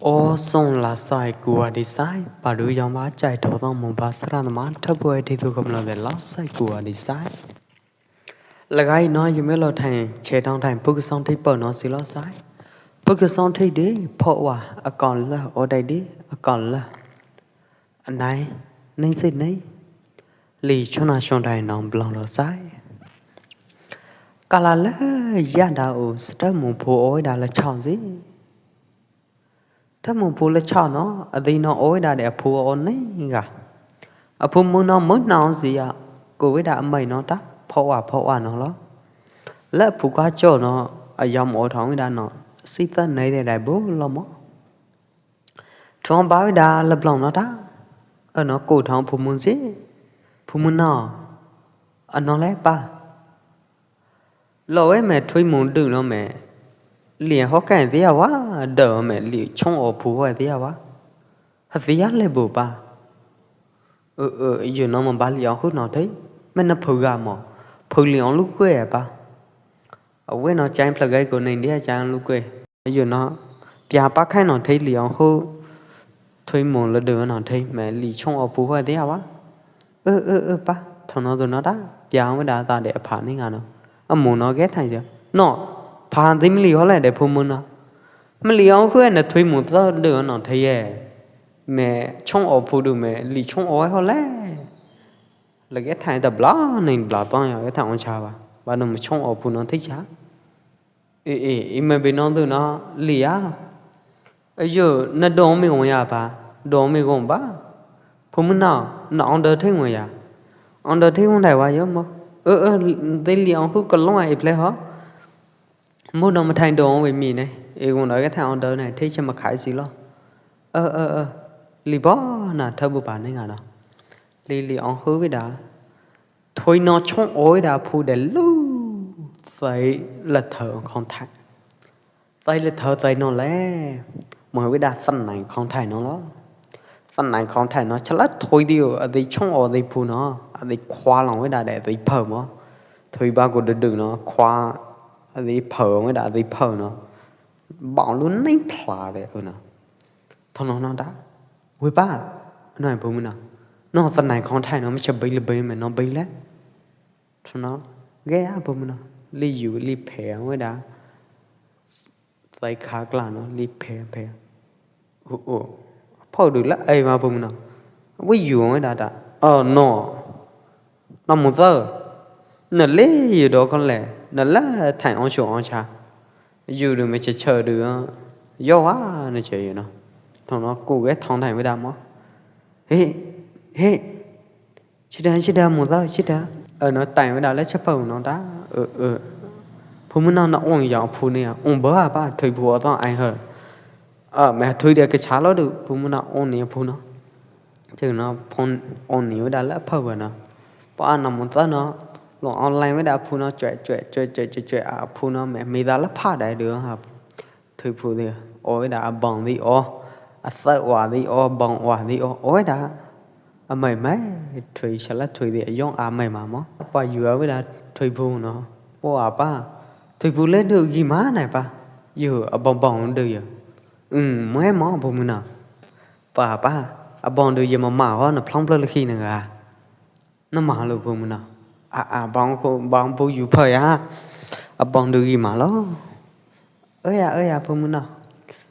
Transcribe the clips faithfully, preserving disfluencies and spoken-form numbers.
Ơ, song la sai kua di sai, pa du yong ba chai tho tong mo ba sra na ma thap boi di tu kom lo de la sai kua di sai. Lagai no yu me lo thai, che tong thai, puk song thi pau no si lo sai. Puk song thi di, pho wa, a kon la, o dai di, a kon la. Anai, neng si neng. Li chona shong dai nong blong lo sai. Ka la le ya da u, stra mu phu oi da la chao zi. Tha mu phu la chao no, a di no oi da de a phu o neng ga. A phu mu no mu nao zi ya, ku wi da a mai no ta, pho wa, pho wa no lo. Le phu ka cho no, a yom o thong wi da no, si ta nei de dai bu lo mo. Trong ba wi da la blong no ta. Ơ no ku thong phu mu zi. Phu mu no. Ơ no le pa. Lo we me thui mu đư no me. Li ho kai zi ya wa. Đơ me li chong o phu wa zi ya wa. Ha zi ya le bu pa. Ơ ơ yu no mo ba li ong hu no thei. Me na phu ga mo. Phu li ong lu kue pa. A we no chang pla gai ko neng dia chang lu kue. Yu no, pia pa khai no thei li ong hu, thui mo la de no thei, me li chong o phu hua de a wa. Ơ, ơ, ơ, pa, thong no du no da, pia ong da ta de pha ni nga no. A mo no ge thai de. No, pha di mi li ho le de phu mo no. Mi li ong hu na thui mo ta de no thei ye. Me chong o phu du me, li chong o ho le. La ge thai ta bla, neng bla tong yo, ge thai ong cha wa. Ba no mo chong o phu no thei cha. Ê, ê, i me bi nong du no li a. Ơ, yu, na dong mi gong ya pa. Dong mi gong ba. Phu mu no, na ong đơ thei gong ya. Ong đơ thei gong dai wa yo mo. Ơ, ơ, de li ong hu ka long a i ple ho. Mu no ma thai dong we mi ne. I gong no ge thai ong đơ ne, thei che ma khai si lo. Ơ, ơ, ơ. Li bo na tha bu pa ne nga no. Li li ong hu wi da. Thui no chong oi da phu de lu. Sai la thơ khong thai. Sai la thơ sai no le. Mo wi da san nai khong thai no lo. San nai khong thai no cha la thui di o, a di chong o di phu no. A di khua long wi da de di phơ mo. Thui ba ku đư đư no, khua a di phơ wi da di phơ no. Bao lu neng phla de ơ no. Thong no no da. Wi pa. No ai bu mi no. No san nai khong thai no mi cha bai le bai me no bai le. Thong no. Ge a bu mi no. Li yu li phe wi da. Sai kha kla no li phe phe. U u. Phau du la ai ma bu mi no. Wi yu wi da da. Ơ no. Na mu tơ. Na le yu do kon le. Na la thai ong shu ong cha. Yu du me che che du. Yo wa na che yu no. Thong no ku ge thong thai me da mo. He, he. Chi da, chi da mu tơ, chi da. Ơ no tai me da le che pau no da. Ơ, ơ. Phu mu no na ong ya phu ne. Ong ba ba thui bu tong ai he. Ơ, me thui de ke cha lo du. Phu mu no ong ne phu no. Cheu no phone on ni wi da la phau ba no. Pa na mo ta no. Lo online wi da phu no chue chue chue chue chue chue a phu no me mi da la pha dai du ha. Thui phu di. O wi da a bong di o. A sa wa di o, bong wa di o. O wi da. A mai mai. Thui cha la thui di yong a mai ma mo. Pa yu a wi da thui phu no. O a pa. Thui phu le du gi ma nai pa. Yu a bong bong du yu. Hm, mai mo bu mu no. Pa pa, a bong du ye ma ma ho na phlong phlơ le khi na ga. Na ma lo bu mu no. A a bong ko bong bu yu pha ya. A bong du yi ma lo. Ơ ya, ơ ya bu mu no.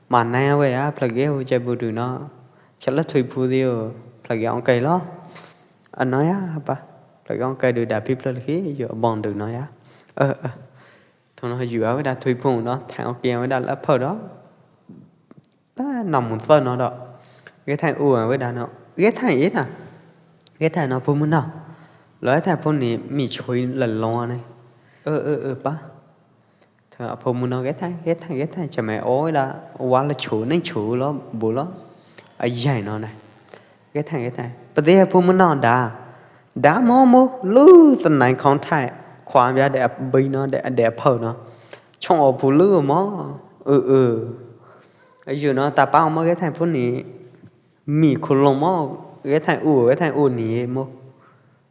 Ma na ya we ya, phlak ge hu chai bu du no. Cha la thui bu di o, phlak ge ong kai lo. A no ya pa. Phlak ge ong kai du da pi phlơ le khi, yu a bong du no ya. Ơ ơ. Thong no yu a we da thui bu no, thang ong kia we da la pha do. Ta nong mun tơ no do. Ge thang u a we da no. Ge thang i na. Ge thang no phu mun no. Lo ge thang phu ni mi chui la lo ne. Ơ ơ ơ pa. Thơ phu mun no ge thang, ge thang, ge thang cha me o da. Wa la chu neng chu lo bu lo. A yai no ne. Ge thang, ge thang. Pa de phu mun no da. Da mo mo lu san nai khong thai. Khua bia de a bi no de a de a phơ no. Chong o phu lu mo. Ơ ơ. Yu no ta pa mo ge thang phu ni. Mi khu long mo, ge thang u, ge thang u ni mo.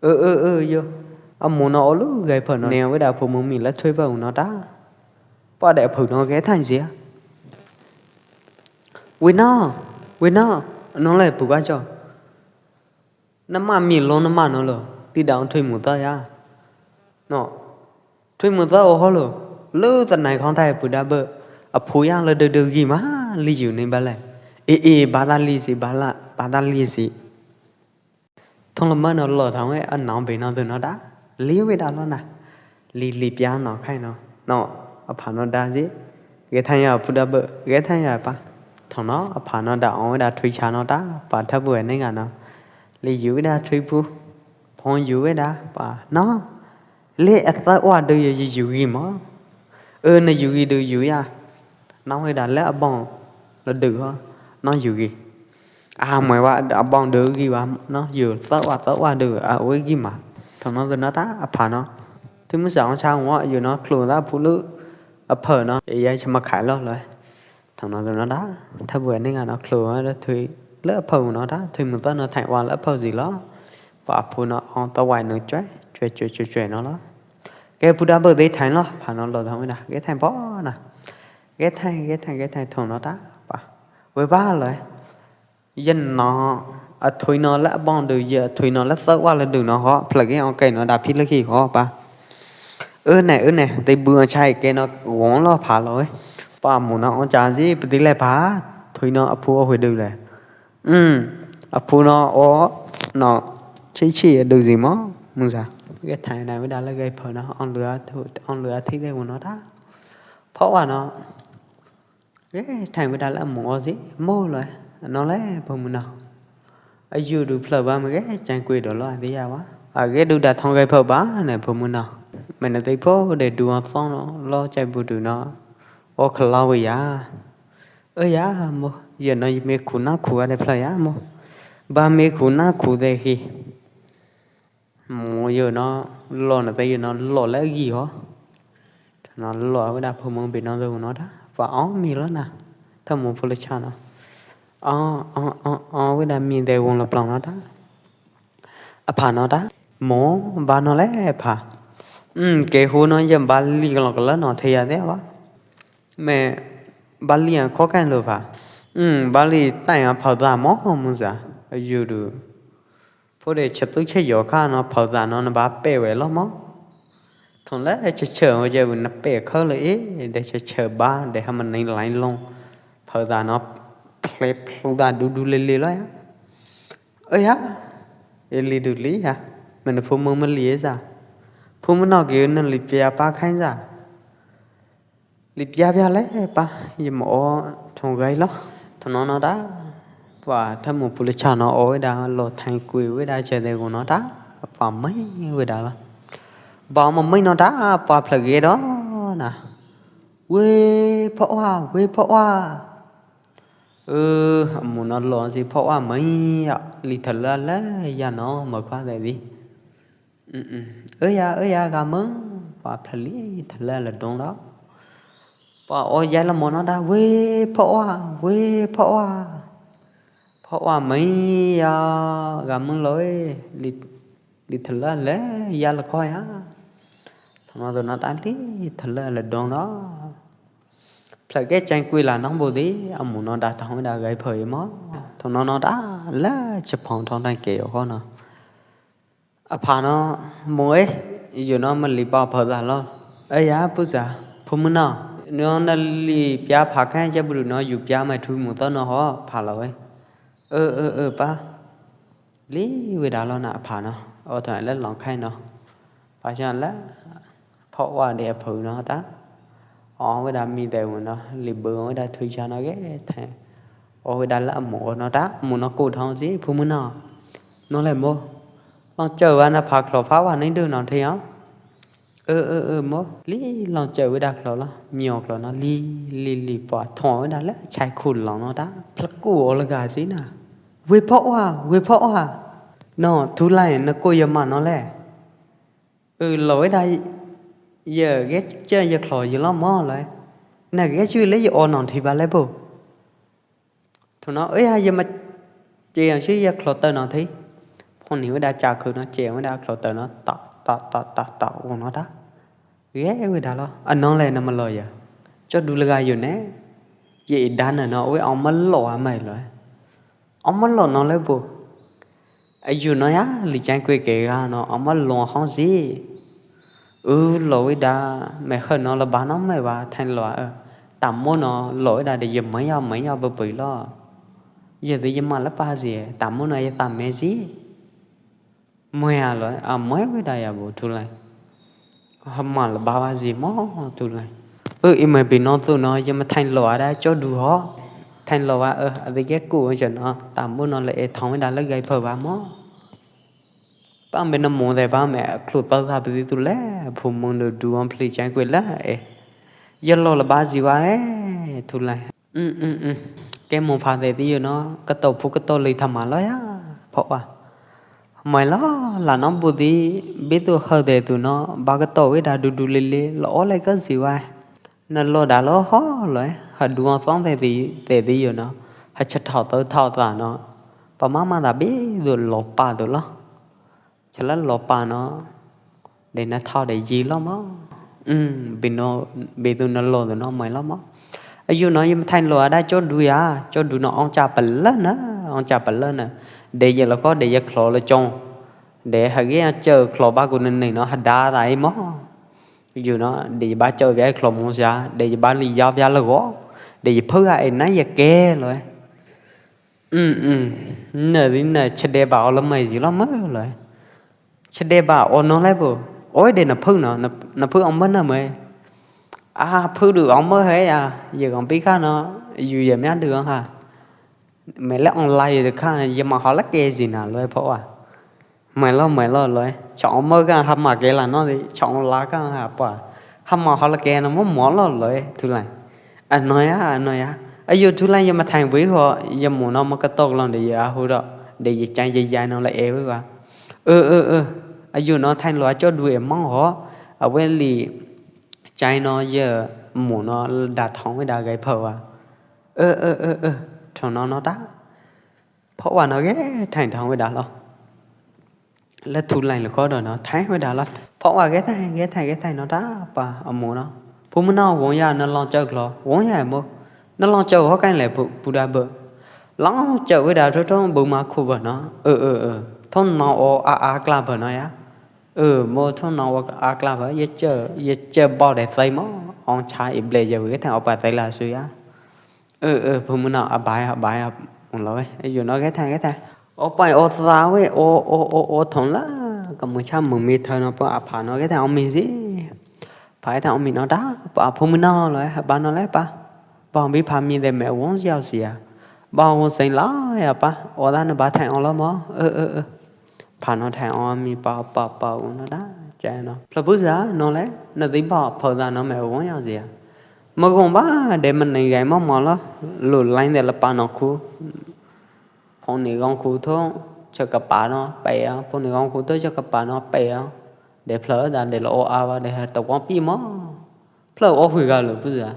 Ơ ơ ơ yo. A mu no o lu ge phơ no. Neo we da phu mu mi la thui pa u no ta. Pa de phu no ge thang zia. Wina, wina, no le pu ka cho. Nama mi lo nama no lo, ti dang thui mu ta ya. No, thui mu ta o ho lo, lu ta nai khong thai pu da bơ. A phu yang le de de gi ma, li yu ni ba le. E, e, ba ta li si, ba la, ba ta li si. Thong la mơ no lo thong e, a nong be no tu no da. Li we da lo na. Li, li pia no khai no. No, a pha no da ji. Ge thang ya pu da bơ, ge thang ya pa. Thong no, a pha no da ong we da thui cha no da. Pa tha bu ne nga no. Li yu we da thui pu. Phong yu we da, pa. No. Le a ta wa de yu yu gi mo. Ơ, na yu gi de yu ya. Nong we da le a bong. Lo de ho. Nong yu gi. A, mui wa a bong de gi wa, no, yu tơ wa, tơ wa de, a, ue gi ma. Thong no de no ta, a pha no. Thui mu sa ong cha ngo, yu no, klu ta phu lu, a phơ no, e ya cha ma khai lo lo. Thong no de no ta, tha bu ne nga no, klu, a, thui, le a phơ no ta, thui mu tơ no thai wa le a phơ ji lo. Pa phu no, ong tơ wai no chue, chue, chue, chue, chue no lo. Ke pu da bơ de thai lo, pha no lo thong we da, ke thai po na. Ke thai, ke thai, ke thai thong no ta, pa. We ba lo. Yen no, a thui no le a bong de ye, a thui no le tơ wa le de no ho, phlak ke ong ke no da phi le khi ho pa. Ơ ne, ơ ne, te bu chai ke no wong lo pha lo e. Pa mu no ong cha ji, pu ti le pa, thui no a phu o hui de le. Um, a phu no o, no, chi chi a de ji mo, mu sa. Ke thai nai we da le ke phơ no, ong lua thu, ong lua thi de u no da. Pho wa no. Ke thai we da le mu o ji, mo lo, no le, pho mu no. A yu du phlak ba me ke, chang kui do lo, a ti ya wa. A ke du da thong ke pho ba, ne pho mu no. Me ne te pho de du o thong no, lo chai bu du no. O kha lo we ya. Ơ ya mo, ye no me khu na khu a de phlak ya mo. Ba me khu na khu de hi. Mo ye no, lo na te ye no, lo le gi ho. No lo we da pho mu be no de u no da. Pa ong mi lo na. Tha mu phu le cha no. O, o, o, o, we da mi de wong lo plong no da. A pha no da. Mo, ba no le pha. Um, ke hu no ye ba li lo ka le no the ya de wa. Me, ba li a kho kan lo pha. Um, ba li tai a phao da mo, mu sa. A yu du. Phu de cha tu che yo kha no phao da no na ba pe we lo mo. Thong le che che o ye u na pe kho le e, de che che ba, de ha ma nei lai long. Phao da no phle phu da du du le le lo ya. Ơ ya, e li du li ya, me na phu mu ma li e sa. Phu mu no ke na li pia pa khai sa. Li pia pia le pa, ye mo o thong gai lo. Thong no no da, pa tha mu phu le cha no o we da, lo thai kui we da che de gu no da, pa mai we da lo. Ba ma mai no da, pa phlak ge do na. We pho wa, we pho wa. Ơ, a mu no lo si pho wa mai ya, li tha la le ya no, ma khua de di. Ơ ya, ơ ya, ga mơ, pa phlak li tha la la dong lo. Pa o ya la mo no da, we pho wa, we pho wa. Pho wa mai ya, ga mơ lo e, li, li tha la le ya la kho ya. Thong no do no ta li tha la la dong lo. Phlak ke chang kui la nong bu di, a mu no da thong da gai phơi mo. Thong no no da la che phong thong dan ke yo kho no. A pha no, mo e, yu no ma li pa phao da lo. Ơ ya, pu sa, phu mu no. No na li pia pha khai che bu no yu pia mai thu mu to no ho, pha lo e. Ơ, ơ, ơ, pa. Li we da lo na a pha no. O thong le long khai no. Pa cha le. Pho wa de a phu no ta. O we da mi de u no, li bu we da thui cha no ge the. O we da la a mu no ta, a mu no ku thong si, phu mu no. No le mo. Long chau wa na pha klo pha wa ni du no the yo. Ơ, ơ, ơ, mo. Li long chau we da klo lo, myo klo no, li, li, li pa thong we da le, chai khu long no ta. Phlak ku o la ga si na. We pho wa, we pho wa. No, thu lai, na ku ya ma no le. Ơ, lo we da, ye, ge che ye klo ye lo mo lo. Na ge chu le ye o nong thi ba le bu. Thu no, ơ ya, ye ma che yang chi ye klo tơ nong thi. Phong ni we da cha khu no, che we da klo tơ no, ta, ta, ta, ta, ta, u no da. Ge we da lo, a no le na ma lo ya. Cho du le ga yu ne. Ye i da na no, ue ong ma lo a mai lo. Ong ma lo no le bu. A yu no ya, li chang kue ke ga no, ong ma lo hong si. Ư lo ue da, me hơ no la ba no mai ba, thain lo a, ơ. Tam mo no, lo ue da de ye mai ya, mai ya bu pui lo. Ye de ye ma la pa si, tam mo no ye tam me si. Mue a lo, a mue ue da ya bu thu lai. Ha ma la ba ba si mo thu lai. Ơ, i mai bi no tu no, ye ma thain lo a da cho du ho. Thain lo a, ơ, a de ke ku cho no, tam bu no le e thong ue da le gai phơ ba mo. Ba me no mo de ba me klu pa da bi tu le, phu mung du du ong phli chang kue la e. Ye lo la ba si ba e, thu lai. Ư, ư, ư. Ke mong pha de ti yo no, ka to phu ka to li tha ma lo ya. Pho wa. Mai lo, la no bu di, bi tu hơ de tu no, ba ka to ue da du du li li, lo o le ka si wa. Na lo da lo ho lo, ha du ong song de ti, de ti yo no. Ha cha thao tơ thao ta no. Pa ma ma da bi du lo pa du lo. Cha la lo pa no, de na thao de yi lo mo. Ư, bi no, bi tu na lo tu no mai lo mo. A yu no ye ma thain lo a da cho du ya, cho du no ong cha pa la na, ong cha pa la na. De ye lo ko, de ye khlo lo chong. De ha ge ya chơ khlo ba ku ne ne no, ha da da i mo. Yu no, de ye ba chơ ge khlo mo sa, de ye ba li ya ya lo go. De ye phơ a e na ye ke lo e. Ư, ư. Nơ di nơ chade ba o lo mai zi lo mơ lo. Chade ba o no lai bu. Oi de na phư no, na, na phư ong mơ na mai. A, phư du ong mơ he ya. Ye ong pi kha no, yu ye mia du ong ha. Mai le ong lai ye du kha, ye ma ho la ke zi na lo pho wa. Mai lo, mai lo loi. Chong mơ ka ha ma ke la no di, chong la ka ha pa. Ha ma ho la ke no mo mo lo loi, thu lai. A no ya, a no ya. A yu thu lai ye ma thain bui ho, ye mu no ma ka tok long de ye a hu ro. De ye chang ye ya no la e bui wa. Ơ, ơ, ơ. A yu no thain lo a cho du e mong ho. A we li chang no ye mu no da thong we da gai pho wa. Ơ, ơ, ơ, ơ. Thong no no ta. Pho wa no ge thain thong we da lo. La thu lai lo kho do no, thain we da lo. Pho wa ge thain, ge thain, ge thain no ta pa a mu no. Phu mu no wong ya na long chau klo, wong ya mo. Na long chau ho kain le pu, pu da bơ. Long chau we da tho tho bu ma khu bơ no. Ơ, ơ, ơ. Thon no o a a kla bơ no ya. Ơ, mo thon no o a kla bơ, ye chơ, ye chơ bo de sai mo. Ong cha i ble ye we thain o pa sai la su ya. Ơ, ơ, phu mu no, a bai, a bai, a, ong lo, ơ, yu no, ge thain, ge thain. O pai, o sa, we, o, o, o, o, thong la, ka mu cha mu mi thơ no, pa, a pha no, ge thain, ong mi si. Pha, ge thain, ong mi no, da, pa, phu mu no, lo, a ba no, le, pa. Ba, ong bi pha mi de me, wong yau si a. Ba, wong seng la, ya, pa, o da no, ba thain, ong lo mo, ơ, ơ, ơ. Pha no thain ong mi pa pa pa u no da, cha no. Phlap bu za no le, na di ba pha za no me wong ya zia. Ma gong ba de man nei gai ma ma lo, lu lain de la pa no khu. Phong ni gong khu tho, cha ka pa no, pe a, phong ni gong khu tho, cha ka pa no, pe a. De phlap da de lo o a ba de ha to gong pi mo. Phlap o hui ga lo bu za.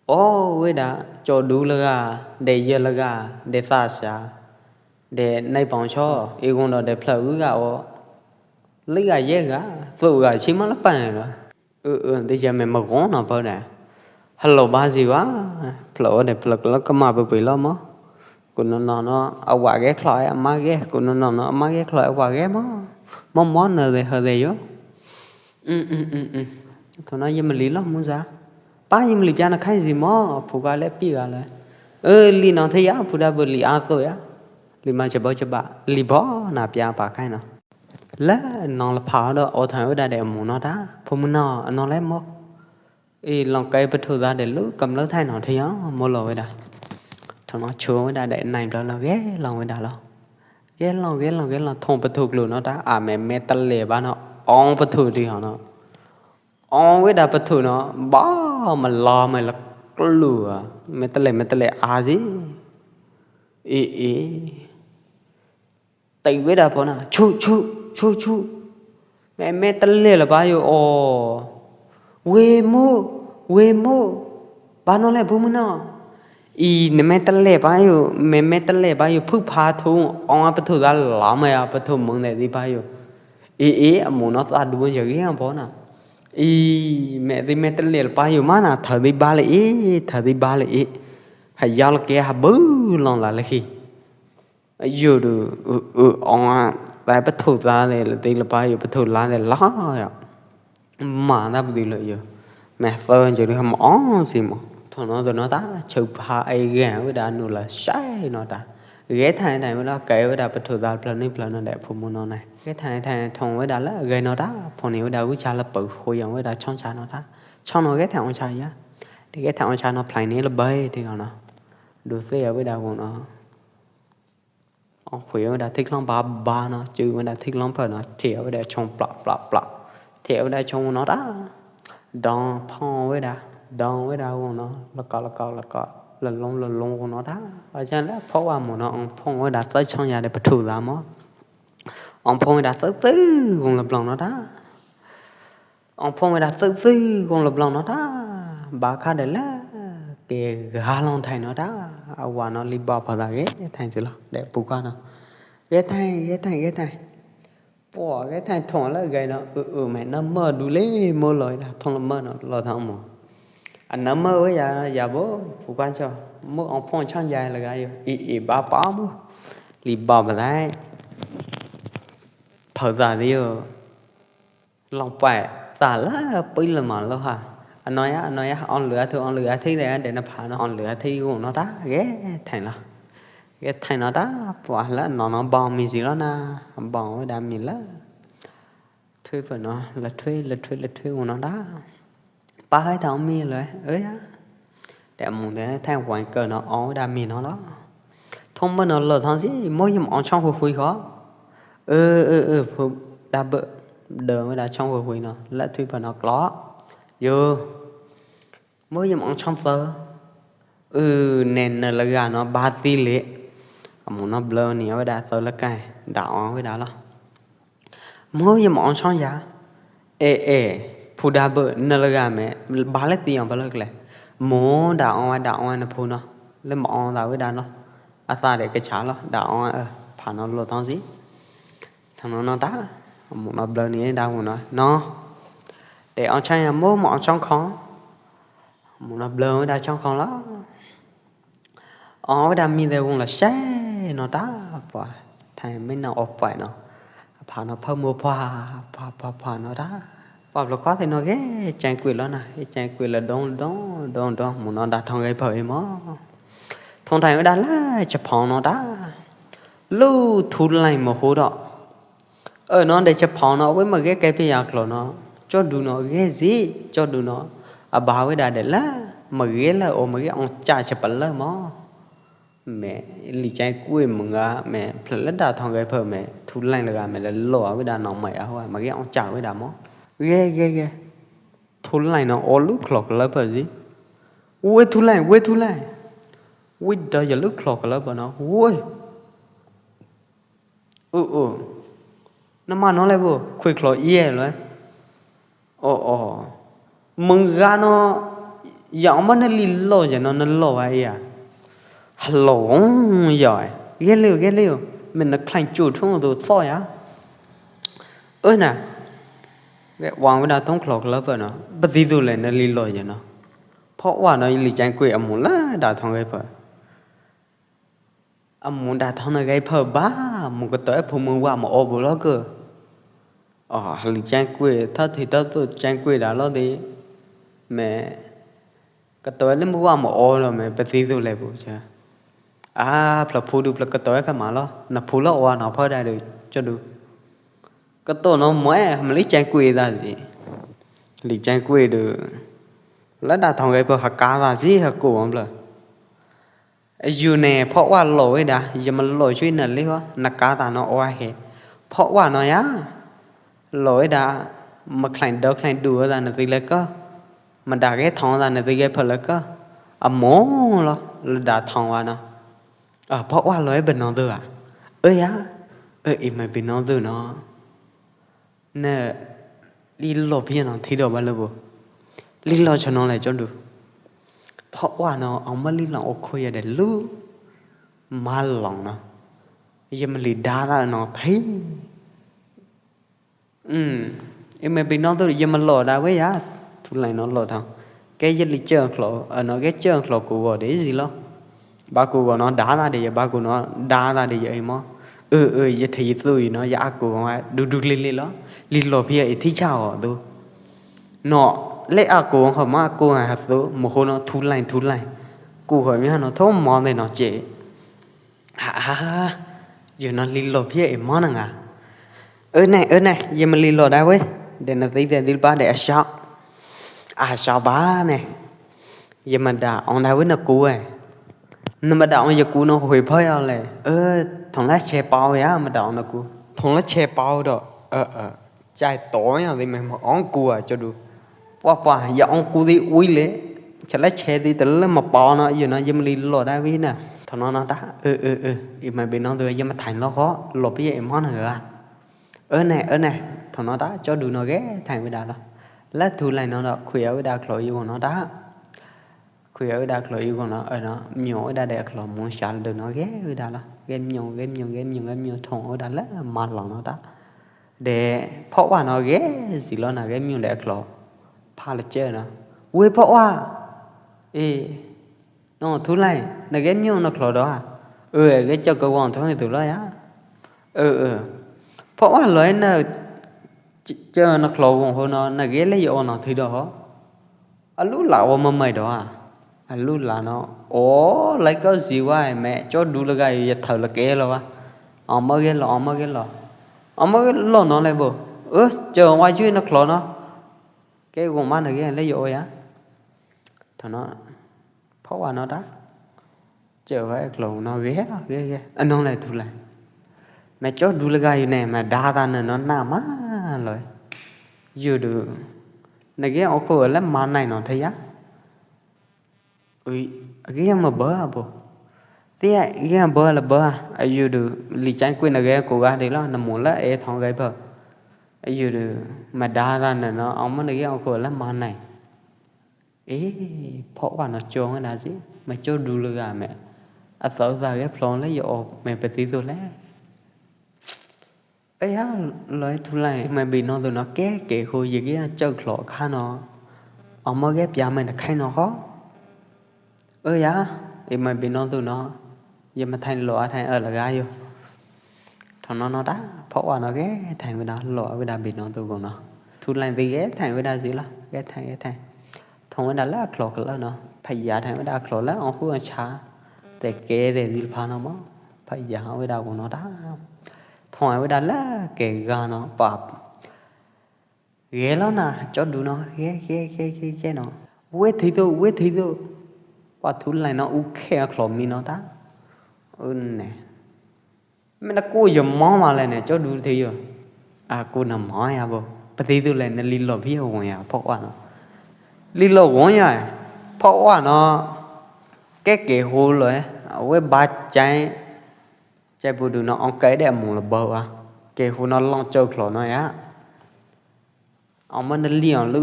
O, we da, cho du la ga, de ye la ga, de sa sa. De nai pong cho, i gung do de phlap u ga o. Li ga ye ga, phlap u ga chi ma la pa ga. Ư, ư, de ye me ma gong no pa da. Hello ba zi wa, phlap o de phlap la ka ma pa pi lo mo. Ku no no no, a wa ge khloi, a ma ge, ku no no no, a ma ge khloi, a wa ge mo. Mo mo no de ha de yo. Ư, ư, ư, ư. Thon no ye ma li lo mu za. Pa ye ma li pia na khai zi mo, phu ga le pi ga le. Ơ, li no the ya, phu da bu li a so ya. Li ma che bo che ba, li bo na pia pa khai no. Le no la pha do, o thang u da de mu no da, phu mu no, no le mo. I long kai pa thu da de lu, kam lo thai no the ya, mo lo we da. Thon no chu we da de nai bla lo ge, long we da lo. Ge long, ge long, ge long, thong pa thu klu no ta, a me, me ta le ba no, ong pa thu di ho no. Ong we da pa thu no, ba ma la me la klu a, me ta le, me ta le a zi. I, i. Tai we da po na, chu, chu, chu, chu. Me, me ta le la ba yo o. We mu, we mu. Ba no le bu mu no. I ne me ta le ba yo, me, me ta le ba yo, phu pha thu, ong a pa thu da la me a pa thu mung ne di ba yo. I, i, a mu no ta du ya gi a po na. I, me di me ta le ba yo ma na, tha di ba le i, tha di ba le i. Haya la ke ha bu long la le khi. Yu du, u, u, ong a, tai pa thu ta de, la ti la pa yu pa thu la de la ya. Ma ta pu ti lo yu. Me fơ ju du ha ma ong si mo. Tho no tho no ta, cheu pha ai ge, wi da nu la sai no ta. Ge thai thai wi da, kai wi da pa thu ta pla ni pla no de phu mu no nai. Ge thai thai thong wi da la, ge no ta, pho ni wi da wi cha la pau hu yang wi da chong cha no ta. Chong no ge thai ong cha ya. Ti ge thai ong cha no plai ni la bai ti no no. Du se ya wi da gu no. Ong khui wei da thik long ba ba no, cheu wei da thik long pha no, thia wei da chong pla pla pla. Thia wei da chong no da. Dong phong wei da, dong wei da wong no, la ka la ka la ka, la long la long wong no da. Ba chan la pho wa mo no, ong phong wei da tơ chong ya de pa thu da mo. Ong phong wei da tơ tơ wong la blong no da. Ong phong wei da tơ tơ wong la blong no da. Ba kha de la, ke ga long thai no da. A wa no li ba pha da ge thai chi lo, de pu kha no. Ge thai, ge thai, ge thai. Pua ge thai thong la gai no, ư, ư, mẹ na mơ du le mơ loi da, thong la mơ no, lo thang mo. A na mơ wei ya, ya bo, pu kha cho. Mơ ong phong chang ya la gai yo. I, i, ba pa mơ. Li ba pha da. Pha da di yo. Long pai, ta la pui la ma lo ha. A noi a, a noi a, ong lua thu, ong lua thi de, de na pha no, ong lua thi wong no ta, ge thai no. Ge thai no ta, pua la no no bong mi si lo na, bong wei da mi la. Thui pha no, la thui, la thui, la thui wong no ta. Pa hai ta ong mi le, ơ ya. Te mung te thang wang kơ no ong da mi no lo. Thong mơ no lo thong si, mơ yam ong chong hui hui ho. Ơ, ơ, ơ, phu da bơ, đơ mơ da chong hui hui no, la thui pha no klo. Yo, mơ yam ong chong sơ. Ư, nen nơ la ga no ba ti le. Mung no blơ ni wei da sơ la kai, da ong wei da lo. Mơ yam ong chong ya. Ê, ê, phu da bơ, nơ la ga mẹ, ba le ti ong ba le kle. Mơ da ong wa, da ong wa nơ phu no. Le mơ ong da wei da no. A sa de ke cha lo, da ong wa, ơ, pha no lo thong si. Thong no no ta, mung no blơ ni da mung no. No. De ong chong ya mơ, mơ ong chong khong. Mung no blơ wei da chong khong lo. Ong wei da mi de wong la sai no ta, pua. Thai me na o pai no. Pha no pha mu pha, pha, pha, pha no ta. Pua lo ko te no ge, chang kui lo na, chang kui la dong, dong, dong, dong, mung no da thong gai pha i mo. Thong thai wei da la, cha phong no ta. Lu thu lai mo hu do. Ơ, no de cha phong no, wei ma ge kai pi ya klo no. Cho du no, ge si, cho du no. A ba wei da de la, ma ge la, o ma ge ong cha cha pa la mo. Mẹ, li chai kui mung ga, mẹ, phlơ la da thong gai pha mẹ, thu lai la ga mẹ la lo wei da no mai a hoa, ma ge ong cha wei da mo. Ge, ge, ge. Thu lai no, o lu klo klo pha si. Wei thu lai, wei thu lai. Wei da ya lu klo klo pha no, wei. Ư, ư. Na ma no le bu, khui klo ie lo. Ơ, ơ. Mung ga no, ya ma na li lo ya no, na lo wa ia. Ha lo gong ya. Ge liu, ge liu. Mẹ na khlaiñ chu thung du tho ya. Ơ na. Ge wang wei da thong klo klo pha no. Ba di du le na li lo ya no. Pho wa no li chang kui a mung la da thong gai pha. A mung da thong na gai pha ba, mung ka toi phu mung wa ma o bu lo kơ. Ơ, li chang kui, tha thi tha tu chang kui da lo di. Mẹ, ka toi le mung wa ma o lo mẹ, pa ti tu le bu cha. A, phlơ phu du phlơ ka toi ka ma lo, na phu lo wa na pha da du, cho du. Ka toi no mo e, ma li chang kui da si. Li chang kui du. La da thong gai pha ha ka da si ha ku wa phlơ. Yu ne pho wa lo wei da, ya ma lo chui na li ho, na ka ta no wa he. Pho wa no ya. Lo wei da, ma khlaiñ do khlaiñ du da na ti le kơ. Ma da ge thong da na ti ge pha le kơ. A mo lo, la da thong wa no. A pho wa lo wei ba no du a. Ơ ya. Ơ i ma bi no du no. Nè, li lo phi no thi do ba le bu. Li lo cho no le cho du. Pho wa no, ong ma li lo o khu ya de lu. Ma long no. Ya ma li da da no thi. Hm. I ma bi no tu ya ma lo da wei ya. Thu lai no lo thang. Ke ya li chơ klo, a no ke chơ klo ku wo de si lo. Ba ku gong no da ta de ya, ba ku no da ta de ya i mo. Ơ, ơ, ya thei ya tu i no, ya a ku gong a du du li li lo. Li lo phi ya i thi cha o tu. No, le a ku gong ho ma ku ha ha tu, mo ho no thu lai, thu lai. Ku ho mi ha no tho mo de no che. Ha, ha, ha. Yo no li lo phi ya i mo na nga. Ơ nè, ơ nè, ya ma li lo da we. De na ti de dil ba de a shao. A shao ba nè. Ya ma da ong da we na ku e. Na ma da ong ya ku no hui pha ya le. Ơ, thong la che pao ya ma da ong na ku. Thong la che pao do. Ơ, ơ. Chai to ya di me ma ong ku a cho du. Pua pua, ya ong ku di ui le. Cha la che di ta le ma pao no, ya no ya ma li lo da we na. Thong no no da. Ơ, ơ, ơ. I ma bi no du ya ma thain lo ho. Lo phi ya i mo na nga. Ơ nè, ơ nè, thong no ta, cho du no ge thain we da lo. La thu lai no lo, khui a we da klo yu no ta. Khui a we da klo yu no, ơ no, myo we da de klo mong sha du no ge we da lo. Ge myo, ge myo, ge myo, ge myo thong we da la ma lo no ta. De, pho wa no ge zi lo na ge myo de klo. Pha lo che no. We pho wa. E, No, thu lai, na ge myo no klo do a. Ơ, ge chao ka wang thong tu lo ya. Ơ, ơ. Pho wa lo na ch-, chao no klo wang ho no, na ge le yo no thi do ho. A lu la wa ma mai do a. A lu la no. O, lai ka zi wa me, cho du la ga ya thau la ke lo wa. Ong ma ge lo, ong ma ge lo. Ong ma ge lo no le bo. Ơ, chao wa ju no klo no. Ke wang ma na ge le yo ya. Thong no. Pho wa no ta. Chao wa klo no ge, ge, ge. A no lai thu lai. Me cho du la ga yu ne, me da ta ne no na ma lo. Yu du. Na ge o ko le ma nai no the ya. Ui, a ge ma ba bo. Te a ge ba la ba. A yu du. Li chang kui na ge ko ga de lo, na mo la e thong ga ba. A yu du. Me da ta ne no, o ma na ge o ko le ma nai. Ê, phoh wa no chong na si, ma cho du lơ ga me. A tau ta ge phlong le yo o me peti tu le. Ê ya, loi thu lai, ma bi no tu no ke, ke hu ye ge chau khlok kha no. O ma ge pia me na khai no ho. Ê ya, ê ma bi no tu no. Ye ma thain lo a thain ơ la ga yo. Thong no no ta, phoh wa no ge thain wei da lo wei da bi no tu gong no. Thu lai bi ge thain wei da si la, ge thain, ge thain. Thong wei da la khlok la no. Pha ya thain wei da khlok la ong hu ong cha. Te ke te di pha no mo. Pha ya wei da gong no ta. Thong wei da la ke ga no pap. Ge lo na, cho du no, ge, ge, ge, ge, ge no. Wei thi tu, wei thi tu. Wa thu lai no, u khe khlok mi no ta. Ư ne. Me na ku yo mo ma le ne, cho du thi yo. A ku na mo ya bo. Pa thi tu le ne li lo phi yo ya, phoh wa no. Li lo gong ya, phoh wa no. Ke ke hu lo e. Wei ba chai. Chai bu du no, ong kai de mu lo bo wa. Ke hu no long chau khlok no ya. Ong ma na liang lu,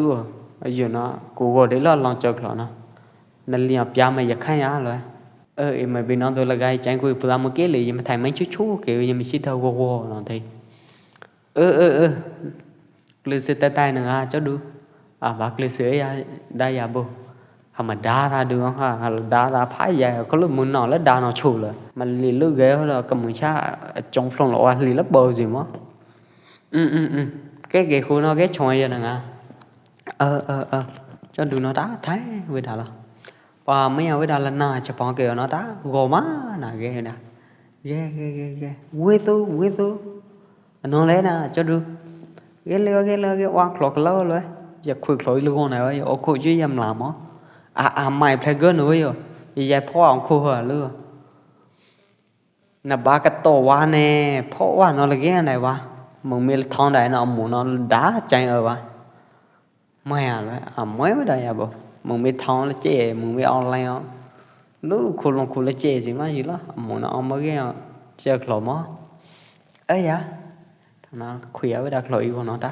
a yu no, ku go de lo long chau khlok no. Na liang pia ma ya khai ya lo. Ơ, i ma bi no tu la gai chang ku pu la mo ke le, i ma thai mai chu chu ke, i ma chi thau go go no thai. Ơ, ơ, ơ. Klu si tai tai na nga cho du. A ba klu si ya, da ya bo. Ha ma da ta du ha, ha da ta pha ya, ko lu mu no la da no chu le. Ma li lu ge lo ka mu cha, chong phlong lo wa li la bo ji mo. Ư, ư, ư. Ke ke hu no ke chong ya na nga. Ơ, ơ, ơ. Cho du no ta thai wei da lo. Pa me ya wei da la na cha pong ke no ta go ma na ge na. Ge, ge, ge, ge. Wei tu, wei tu. No le na, cho du. Ge le, ge le, ge wa khlok lo lo. Ya khui khlok i lu go na wa, ya o khui ji ya mla mo. A, a mai phle ge no yo. Ya ya phoh ong khui ha lu. Na ba ka to wa ne, phoh wa no le ge na wa. Mung mi le thong dai no mu no da chang ơ wa. Mai a le, a mai wa da ya bo. Mung mi thong le che, mung mi online o. Lu khu long khu le che ji ma ji lo. Mu no o ma ge o. Che khlok mo. Ơ ya. Na khui a wei da khlok i go no ta.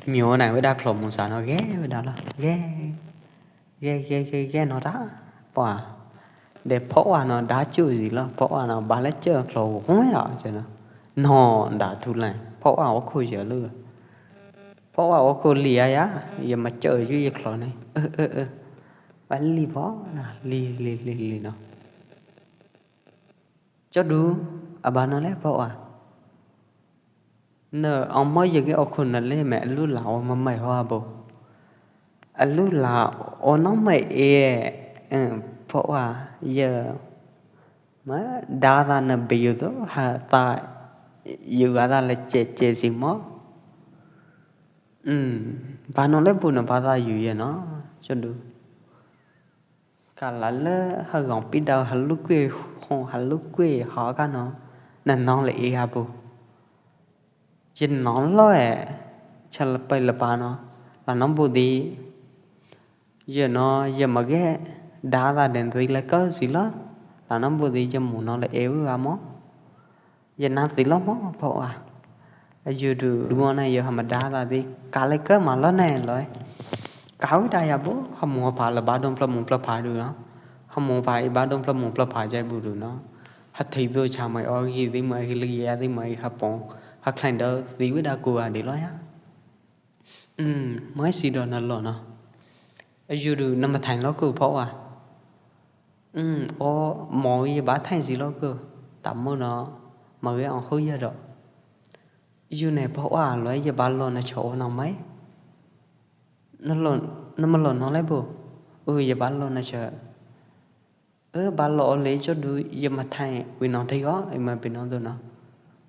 Myo na wei da khlok mu sa no ge wei da lo. Ge. Ge, ge, ge, ge no ta. Pwa. De phoh wa no da chu ji lo. Phoh wa no ba le che khlok hu ya che no. No da thu lai. Phoh wa o khu ya lu. Phoh wa o khu li ya ya. Ye ma che ju ye khlok ne. Ơ, ơ, ơ. Ba li pho na. Li, li, li, li no. Chó đu, a ba no le pok a. Nơ ong mo yơ nge o khun nơ le mẹ lu la o ma mai ho a bo. A lu la o no mai e, pok a, yơ ma đa ta nơ be yu to, ha ta yu ga ta le che che si mo. Ba no le bu nơ ba ta yu yơ no, chó đu. Ka la lơ ha gong pi dau ha lu kue, hong ha lu kue ho ka no, nơ nong le i ha bu. Yơ nong lo e, cha la pai la ba no, la nong bu di. Yơ no, yơ ma ge, đa ta den di le kơ si lo, la nong bu di yơ mu no le e u a mo. Yơ nang ti lo mo pok a. Yơ du, du mo na yơ ha ma đa ta di, ka le kơ ma lo ne lo e. Ka u da ya bo, ha mu ha pha la ba dong pla mu pla pha du no. Ha mu pha i ba dong pla mu pla pha jai bu du no. Ha thei du cha mai o gi di mai gi li ya di mai ha pong. Ha khlain dơ di wi da ku a di lo ya. Mai si do na lo no. Yơ du na ma thain lo ku pok a. O mo yơ ba thain si lo ku. Tam mo no, ma ge ong khu yơ do. Yơ ne pok a lo yơ ba lo na cho o no mai. Na ma lo no le bu. Ơ, yơ ba lo na cha. Ơ, ba lo o le chó đu yơ ma thain wi no thei o, i ma pi no du no.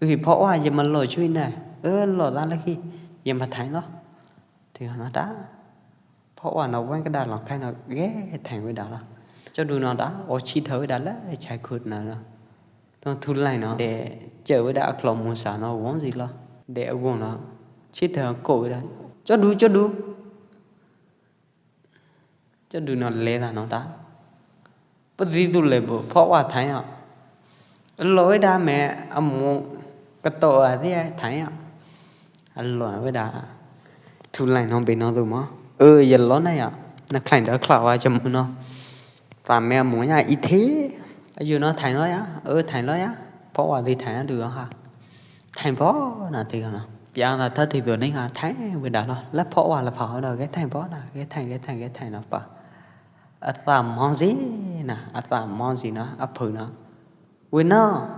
Ơ, pok a yơ ma lo chui na. Ơ, lo ta la khi, yơ ma thain lo. Thei no ta. Pok a no wen ka da long khai no ge thain wi da lo. Chó đu no ta, o chi thơ wi da la chai khut na lo. Tong thu lai no, de chơ wi da a klo mu sa no wong si lo. De a wong no, chi thơ ko wi da. Chó đu, chó đu. Chó đu no le ta no ta. Pơ di du le bu, pok a thain o. Lo wi da mẹ, a mu, ka to a di thain o. A lo wi da. Thu lai no be no du mo. Ơ, yơ lo na ya. Na khlain dơ khla wa cha mu no. Ta mẹ a mu ya i the. Yơ no thain lo ya. Ơ, thain lo ya. Pok a di thain du ha. Thain pok na ti ka no. Piang na thơ ti du ni nga thain wi da lo. La pok a la pha do ge thain pok na. Ge thain, ge thain, ge thain no pa. A ta mo si na. A ta mo si no. A phu no. Wi no.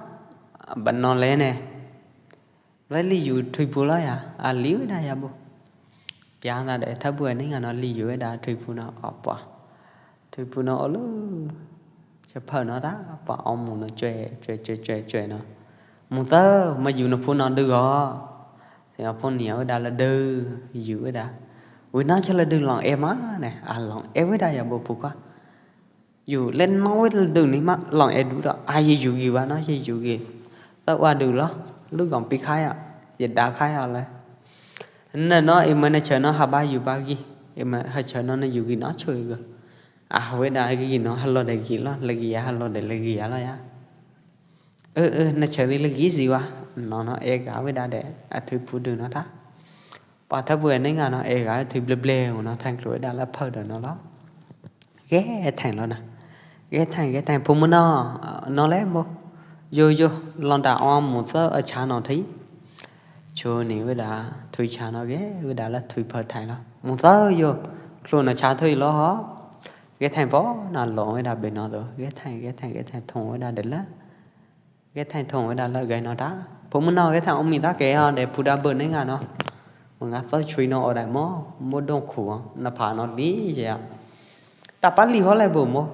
Ba no le ne. Wi li yu thui pu lo ya. A li wi da ya bu. Piang na de thơ bu ni nga no li yu wi da thui pu no. A pa. Thui pu no o lu. Cha pha no ta, pa ong mu no chue, chue, chue, chue, chue no. Mu tơ, ma yu no phu no du o. Te ong phu ni wi da la du, yu wi da. Wi no cha la du long e ma ne, a long e wi da ya bu phu ka. Yu le no wi la du ni ma long e du do, a yơ yu gi wa no, yơ yu gi. Tơ wa du lo, lu gong pi khai a, yơ da khai a le. Nơ no, i ma na cha no ha ba yu ba gi, i ma ha cha no na yu gi no chui ga. A, wi da gi no, ha lo de gi lo, la gi ya, ha lo de la gi ya lo ya. Ơ, ơ, na chơ di la gi si wa. No, no, e ga wi da de, a thui phu du no ta. Pa thơ bu ni nga no, e ga thui ble ble, no, thain klo wi da la pha do no lo. Ge thain lo na. Ge thain, ge thain, phu mu no, no le mo. Yo, yo, long da ong mu tơ a cha no thei. Chu ni wi da thui cha no ge, wi da la thui pha thain lo. Mu tơ yo, klo na cha thui lo ho. Ge thain po na long wi da be no do. Ge thain, ge thain, ge thain thong wi da de la. Ge thain thong wi da la ge no ta. Phu mu no ge thain ong mi ta ke ho de phu da bơ ni nga no. Mu nga tơ chui no o dai mo, mo dong khu, na pha no li ya. Ta pa li ho le bu mo.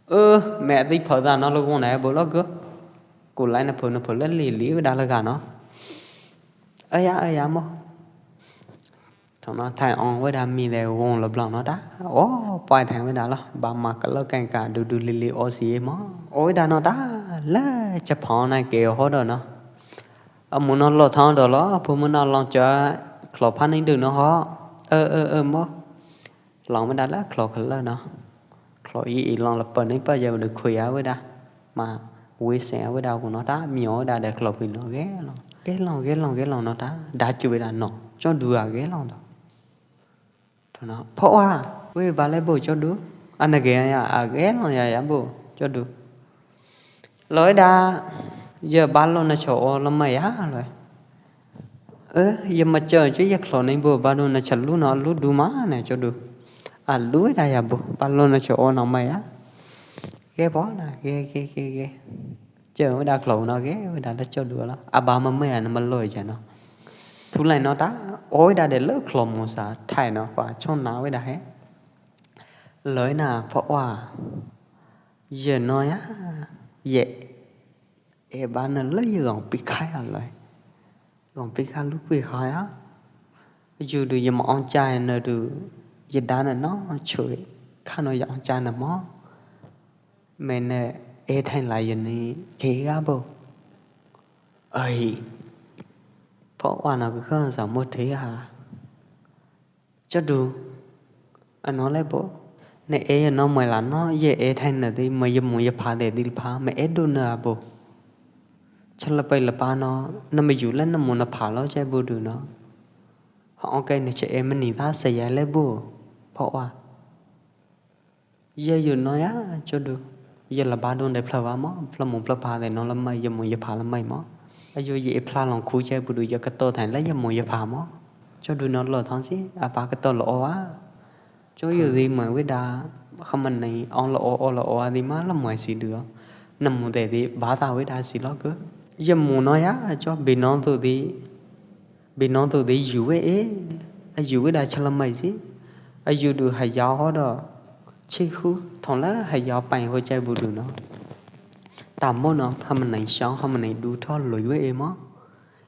Ơ, mẹ ti pha da no lo gong na bu lo ge. Ku lai na phu na phu le li li wi da la ga no. Ơ ya, ơ ya mo. Thong no thain ong wi da mi de wong lo blong no ta. O, pai thain wi da lo. Ba ma ka lo keng ka du du li li o si mo. O wi da no ta. Le cha phong na ke ho do no. A mu no lo thong do lo. Phu mu no long cha klo pha ni du no ho. Ơ, ơ, ơ mo. Long wi da la klo ka la no. Klo i i long la pa ni pa ya du khui a wi da. Ma wi se wi da ku no ta, mi o da de klo pi no ge long. Ge long, ge long, ge long no ta. Da chu wi da no. Cho du a ge long do. Thong no. Pho wa. Wi ba le bu cho du. A na ge ya, a ge long ya ya bu. Cho du. Loi da, ya ba lo na cho o lo ma ya loi. Ơ, ya ma cho cho ya klo ni bu ba lo na cho lu no lu du ma na cho du. A lu da ya bu, ba lo na cho o no ma ya. Ge bo na, ge, ge, ge, ge. Cheu weda klo no ke weda la cho du lo. Aba ma me a no ma lo ja no. Thu lai no ta, oi da de lo klo mo sa thai no pa chon na weda he. Loi na pho wa. Ye no ya. Ye. E ba na lo ye gong pi khai a loi. Gong pi khai lu pi khai a. Yu du ye ma ong cha na du. Ye da na no chui. Kha no ye ong cha na mo. Mene e thai lai ye ni ke ga bo. Ai. Pho wa na ke kha sa mo the ha. Cho du. Ano le bo. Ne e ye no mai la no ye e thai na di mai ye mu ye pha de di pha mai e du na a bo. Cha la pai la pa no na mai yu le na mu na pha lo che bu du no. Ha ong kai ne che e mai ni ta sa ya le bo. Pho wa. Ye yu no ya cho du. Ye la ba dong de phla wa mo, phla mu phla pha de no la mai, ye mu ye pha la mai mo. A yu ye phla long khu che bu du ye ka to than la ye mu ye pha mo. Cho du no lo thong si, a pa ka to lo o wa. Cho yu di mai weda, kha man nai, ong lo o, o lo o a di ma la mai si du. Na mu de di, ba ta weda si lo ke. Ye mu no ya, cho bi no du di. Bi no du di yu we e, a yu we da cha la mai si. A yu du ha yao ho do. Chi khu, thong la ha yao pai ho chai bu du no. Ta mo no, ha man nai shong, ha man nai du tho lui we e mo.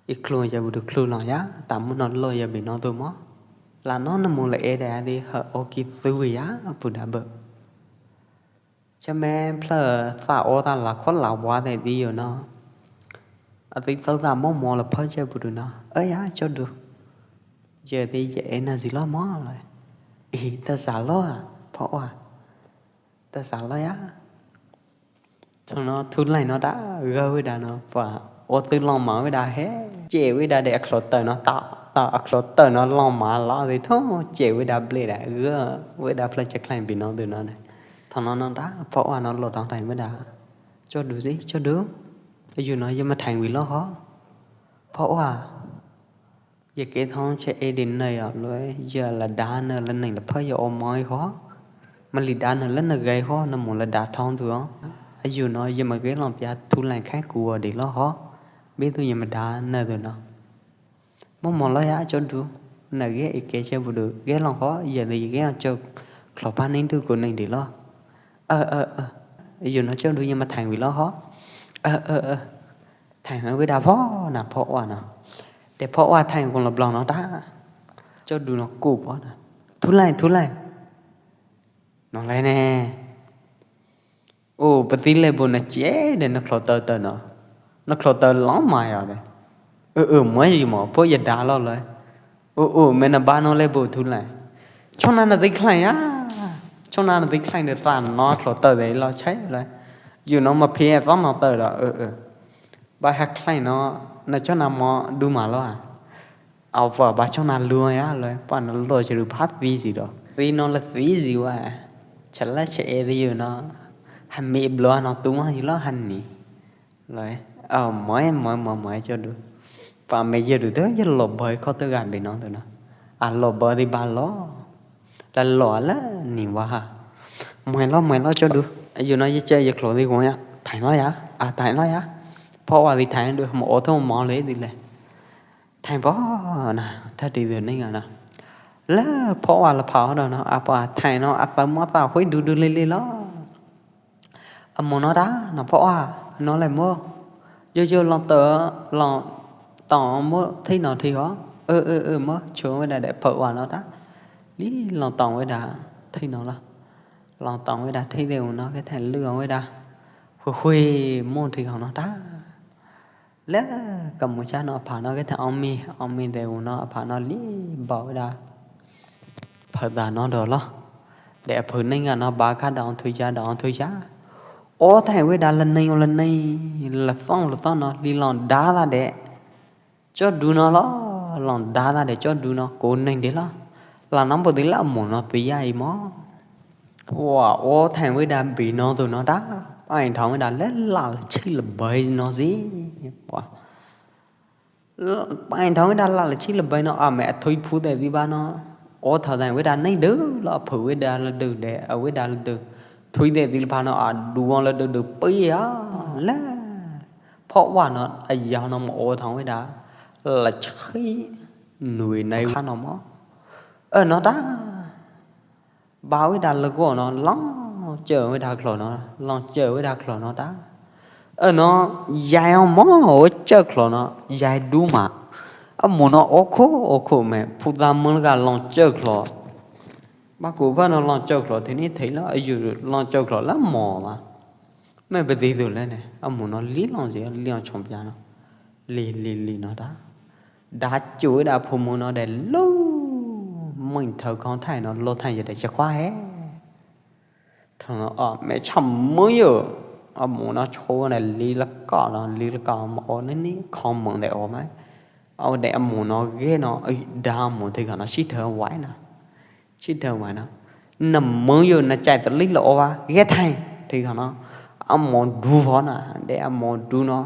I khlung ya bu du khlung lo ya, ta mo no lo ya bi no du mo. La no na mu la e da di ha o ki tu ya, bu da bo. Cha me phla sa o ta la kho la wa de di yo no. A ti sa sa mo mo la pha che bu du no. Ơ ya cho du. Ye di ye e na zi lo mo la. I ta sa lo a, pho wa. Ta sa lo ya. Cho no thu lai no da, ga we da no, pa. O tu long ma we da he. Che we da de a khlot ta no, ta, ta a khlot ta no long ma la de tho, che we da ble da, ga we da phla che khlai bi no du no ne. Thong no no da, pho wa no lo thong thai me da. Cho du si, cho du. Yu no ye ma thai wi lo ho. Pho wa. Ye ke thong che e din na yo lo, ye la da na la neng la pha ye o moi ho. Ma li da na la na gai ho, na mu la da thong du ho. A yu no ye ma gai long pia thu lai khai ku o di lo ho. Bi du ye ma da na du no. Mo mo lo ya cho du. Na ge e ke che bu du. Ge long ho, ye de ye ge cho klo pa ning du ku ning di lo. Ơ, ơ, ơ. Yu no cho du ye ma thai wi lo ho. Ơ, ơ, ơ. Thai we da pho na pho wa no. De pho wa thai ku lo blong no ta. Cho du no ku pho na. Thu lai, thu lai. No lai ne. O, pa ti le bu na che de na klo ta ta no. Na klo ta long ma ya de. Ơ, ơ, mo yi mo, pho ya da lo le. Ơ, ơ, me na ba no le bu thu lai. Cho na na ti khlai ya. Cho na na ti khlai de ta no klo ta de lo chai le. Yu no ma phi to no ta lo, ơ, ơ. Ba ha khlai no, na cho na mo du ma lo a. Au pa ba cho na lu ya lo, pa no lo che lu pha ti si do. Ti no le ti si wa. Cha la che e ti yu no. Ha mi blo no tu ma yi lo han ni. Lo. Au moi moi moi moi cho du. Pa me ye du to ye lo boi kho to ga bi no to no. A lo boi di ba lo. La lo la ni wa ha. Moi lo moi lo cho du. Yu no ye che ye klo di ko ya. Thai lo ya. A thai lo ya. Pho wa di thai du mo o to mo le di le. Thai pho na, tha di du ning a na. La pho wa la pha do no, a pa thai no, a pa mo ta hui du du le le lo. A mo no da, no pho wa, no le mo. Yo yo long to, long tong mo thi no thi ho. Ơ, ơ, ơ, mo, cho we da de pho wa no da. Li long tong we da, thi no lo. Long tong we da, thi de u no, ke thai lu we da. Hui hui, mo thi ho no da. Le, ka mu cha no, a pha no, ke thai ong mi, ong mi de u no, a pha no, li ba we da. Pha da no do lo. De a pha ning a no, ba ka da ong thu cha, da ong thu cha. O thai we da la nei, la nei, la thong, la thong no, li long da da de. Cho du no lo, long da da de cho du no, ko ning de lo. La nam bo de la mo no, pi ya i mo. Wa, o thai we da bi no du no da. Pai thong we da le la la chi la bai no si. Wa. Pai thong we da la la chi la bai no, a me a thui phu de di ba no. O thao thai we da nei du, lo phu we da la du de, a we da la du. Thui de di ba no, a du won la du du pi ya. La. Pok wa no, a yau no mo o thong weda, la chhi nui nai kha no mo. Ơ no ta. Ba weda le go no, long chơ weda klo no, long chơ weda klo no ta. Ơ no, yai o mo, o chơ klo no, yai du ma. A mo no o kho, o kho me, phu da mơ ga long chơ klo. Ba ku ba no long chơ klo, thế ni thấy lo, a yu long chơ klo la mo ma. Me bơ di du le ne, a mo no li long je, li long chong pia no. Li, li, li no da. Da chu da phu mo no de lu. Meng thơ kong thai no, lo thai je de che khua he. Thong no, a, me cham mo yo. A mo no cho ne li la ka no, li la ka mo o ne ni, kong meng de o mai. A de a mo no ge no, ai, da mo te ka no, si thơ wai na. Sitơma no. Na mơng yo na chai tơ lih lo owa, ge thai. Thoi kha no. A mo du pho na, de a mo du no.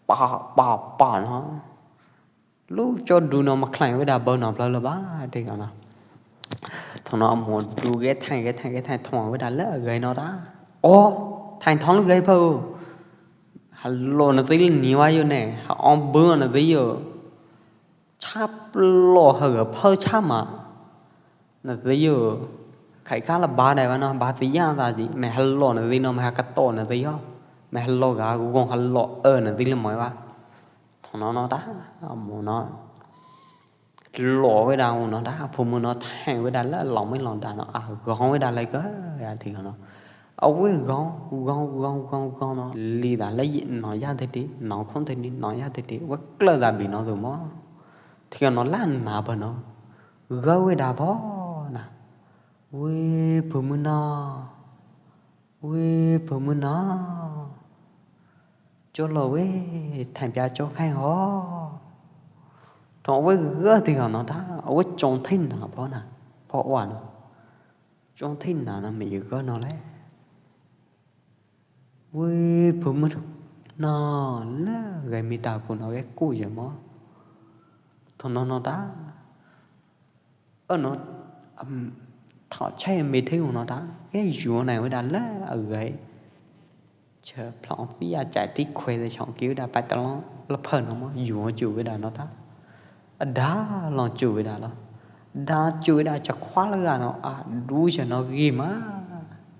Pa, pa, pa no. Lu cho du no ma khlai weda bơ no plơ lo ba, thoi kha no. Thong no a mo du ge thai, ge thai, ge thai, thong weda lơ gai no ta. O, thai thong lơ gai pho. Ha lo na tui ni wa yo ne, ha ong bơ na tui yo. Chap lo ha ga phơ chap ma. Na tui yo. Khai ka la ba dai wa no, ba tui ya ta ji. Me ha lo na tui no, me ha ka to na tui yo. Me ha lo ga gong ha lo ơ na tui le moi wa. Thong no no ta, a mo no. Lo weda u no ta, phu mu no thai weda la, lo moi lo da no, a gong weda lai ka, ya thoi kha no. A we gong, gong, gong, gong, gong no. Li da la yi no ya thoi ti, no khong thoi ti, no ya thoi ti. We klơ da bi no du mo. Thoi kha no la na ba no. Ga weda pho na. We phu mu no. We phu mu no. Cho lo we, thai pia cho khai ho. Thong we ga thoi kha no ta, we chong thai na pho na. Pho wa no. Chong thai na no me yi ga no le. We phu mu no, la gai mi ta ku no we ku ye mo. Thong no no ta. Ơ no, ưm, thọ chai me thei u no ta. Ge yu nai we da la a gai. Che phlong pi ya chai ti khue de chong ki we da pai ta long la phơ no mo. Yu chu we da no ta. A da long chu we da lo. Da chu we da cha khua la ga no. A du cha no gi ma.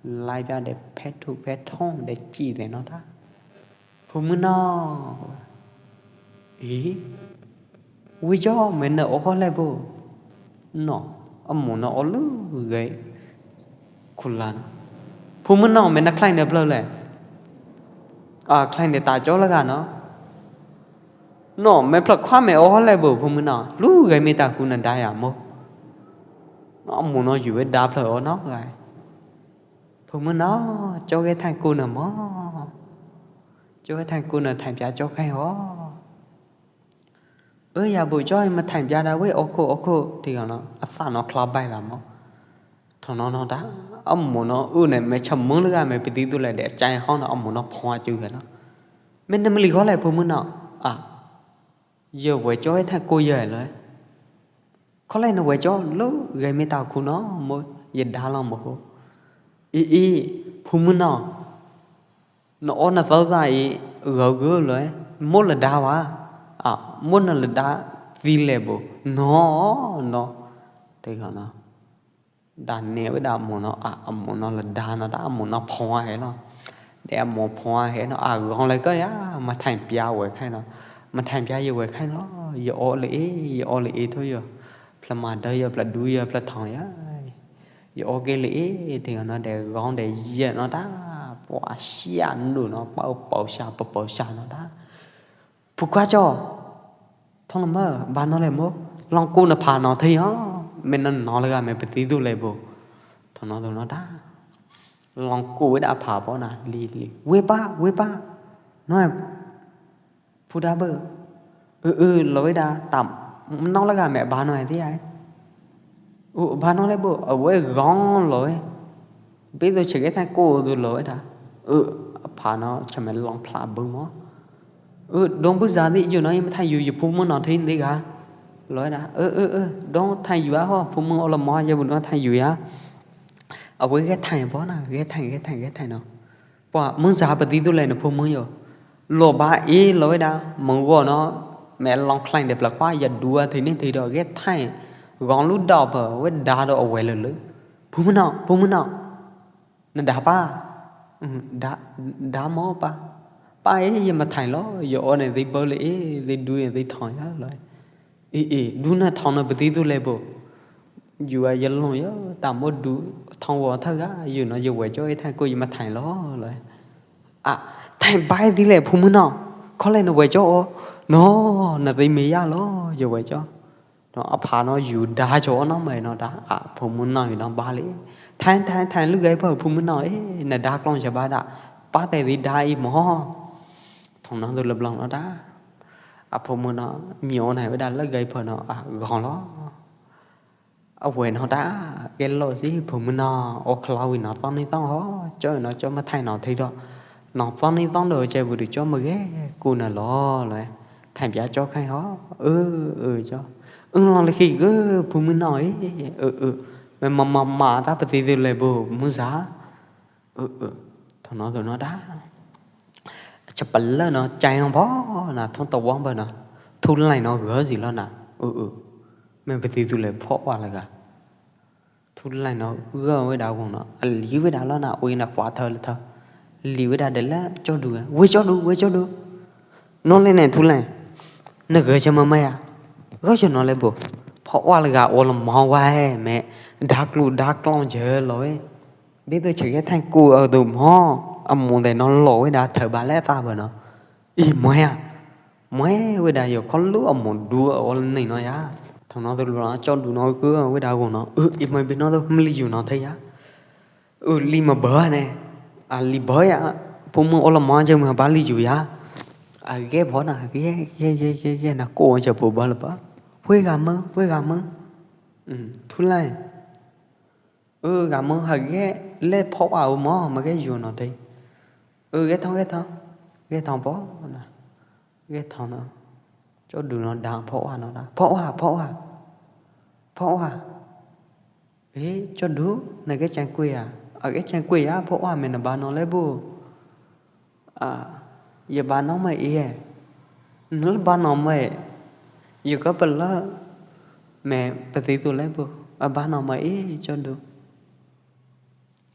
Lai da de phe thu phe thong de chi de no ta. Phu mu no. Ih. Wi yo, me na o kho le bu. No, a mo no o lu gai. Khu la no. Phu mu no, me na khlai ne plơ le. A, khlai ne ta cho la ga no. No, me plơ khua me o kho le bu, phu mu no. Lu gai me ta ku na da ya mo. No, a mo no yu we da plơ o no gai. Phu mu no, cho ge thai ku na mo. Cho ge thai ku na thai pia cho khai ho. Ơ ya bu cho ma thai pia da we o kho o kho. Thoi kha no, a sa no khla bai la mo. Thong no no da, a mo no, ư ne me cham mung le ga me pi ti tu le de chai ho no, a mo no pho chu ga no. Me na me li ho le phu mu no. A. Yơ we cho ge thai ku yơ le. Kho lai na we cho lu gai me ta khu no mo ye da lo mo ho. I, i, phu mu no. No o na tau ta i gau gau le. Mo la da wa. A, mo na la da ti le bu. No, no. Thoi kha no. Da ne we da mo no, a, a mo no la da no, da a mo no pho he no. De a mo pho he no, a gong lai ka ya, ma thai pia we khai no. Ma thai pia ye we khai no, ye o le e, ye o le e tho yo. Pla ma da yo, pla du yo, pla thong ya. Ye o ke le e, thoi kha no de gong de ye no da. Pua sia nu no, pau pau sia, pau pau sia no da. Phu kua cho. Thong no ma, ba no le mo. Long ku na pha no thei ho. Me na no le ga me pi ti tu le bu. Thong no tu no da. Long ku we da pha po na. Li, li. We pa, we pa. No e. Phu da bu. Ư, ư, lo we da. Tam. No le ga me ba no e ti ai. Ư, ba no le bu. A we gong lo e. Bi tu che ke thai ku tu lo e da. Ư, a pha no cha me long pla bu mo. Ư, dong bu za ni yu no, i ma thai yu, yu phu mu no thei ni ga. Lo e da. Ư, ư, ư, dong thai yu a ho, phu mu o lo mo, ye bu no thai yu ya. A we ge thai po na, ge thai, ge thai, ge thai no. Pua, mung za pa ti tu le no phu mu yo. Lo ba i lo weda mong wo no, me long khlain de pla kwa ya dua thi ni thi do ge thai. Gong lu dau pa weda do awe le le. Phu mena, phu mena. Na da pa. Da, da mo pa. Pa e ya ma thai lo, ya o ne di bo le e, di du e di thong ya lo. I, i, du na thong na bdi du le bo. Yu a ya long ya, ta mo du, thong wo tha ga, yu no ya we cho e thai ko ya ma thai lo, lo. A, thai bai di le phu mena. Kho le na we cho o. No, na di me ya lo, ya we cho. No, a pha no yu da cho no mai no da. A, phu mena yu no ba le. Thai, thai, thai lu gai pa phu mena e, na da klong cha ba da. Pa te di da i mo. Thong no du le blong no da. A phu mena myo na weda le gai pa no, a, gong lo. A we no da, ke lo si phu mena, o khlau i no tong ni tong ho, cho no cho ma thai no thei do. No tong ni tong do che bu du cho ma ge, ku na lo le. Thai bia cho khai ho, ư, ư cho. Ư lo le khi gơ, phu mena e, ư, ư. Me ma ma ma ta pa ti du le bu, mu za. Ư, ư. Thong no, thong no da. Cha pa le no, chai hong po na, thong to wong pa no. Thu lai no gơ si lo na. Ư, ư. Me pa ti du le pho wa le ga. Thu lai no gơ weda wong no. A li weda lo na, ui na kwa thơ le thơ. Li weda de le, cho du. We cho du, we cho du. No le ne thu lai. Na gơ cha ma mai a. Gơ cho no le bo. Pho wa le ga o lo mo wa e, me. Dak lu, dak long je lo e. Bi tu che ke thang ku a du mo, a mo de no lo weda thơ ba le ta ba no. I mo ya. Mo weda yo kho lu a mo du a ol ni no ya. Thong no du lo cho du no ku weda gu no. Ư, i mo bi no du mli yu no the ya. Ư, li ma ba ne. A li ba ya. Pu mo ol mo je mo ba li yu ya. A ge bo na ge, ge, ge, ge, ge na ko je pu ba le ba. Hue ga mo, hue ga mo. Thu lai. Ư, gam mơng hơget lĕ phowa ơ mơ̆, mơ̆ ge yua nŏ dei. Ư, ge thong, ge thong, ge thong pô na, ge thong nŏ. Chŏ du nŏ dang phowa nŏ da. Phowa, phowa, phowa. Ê, chŏ du, na ge chang kui a. A, ge chang kui a, phowa mĕ na ba nŏ lĕ bu. A, yua ba nŏ mơ̆ i ê. Nŏ lĕ ba nŏ mơ̆ i. Yua kơ pơlơ mĕ pơtĭ tu lĕ bu. A, ba nŏ mơ̆ i, chŏ du.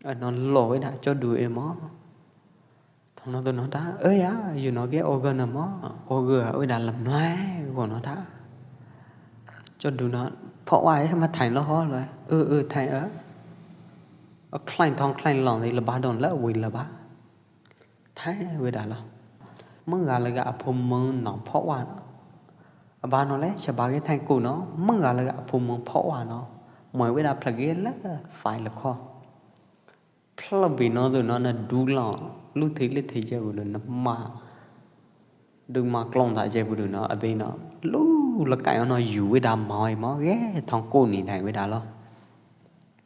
A, nŏ lŏ wei đa chŏ du ê mơ̆. Thong nŏ tu nŏ đa, ơ ya, yua nŏ ge ô gơ nŏ mơ̆, ô gơ a wei đa lăm lai gô nŏ đa. Chŏ du nŏ, phowa ê mă thai lŏ hŏ lŏ, ư, ư, thai ơ. Ơ, khlai thong khlai lŏng lĕ lă ba đon lă wei lă ba. Thai wei đa lŏ. Mơ̆ng gah lă gah a phu mơ̆ng nŏ phowa. A ba nŏ lĕ, cha ba ge thai ku nŏ, mơ̆ng gah lă gah a phu mơ̆ng phowa nŏ. Mơi wei đa phlak ge lă, fai lă kho. Phlak bi nŏ du nŏ na du lŏ, lu thi lĕ thi je bu du nŏ ma. Du ma klong ta je bu du nŏ, a dei nŏ. Lu lă kai nŏ yu wei đa mơi mơ̆, ge thong ku ni thai wei đa lŏ.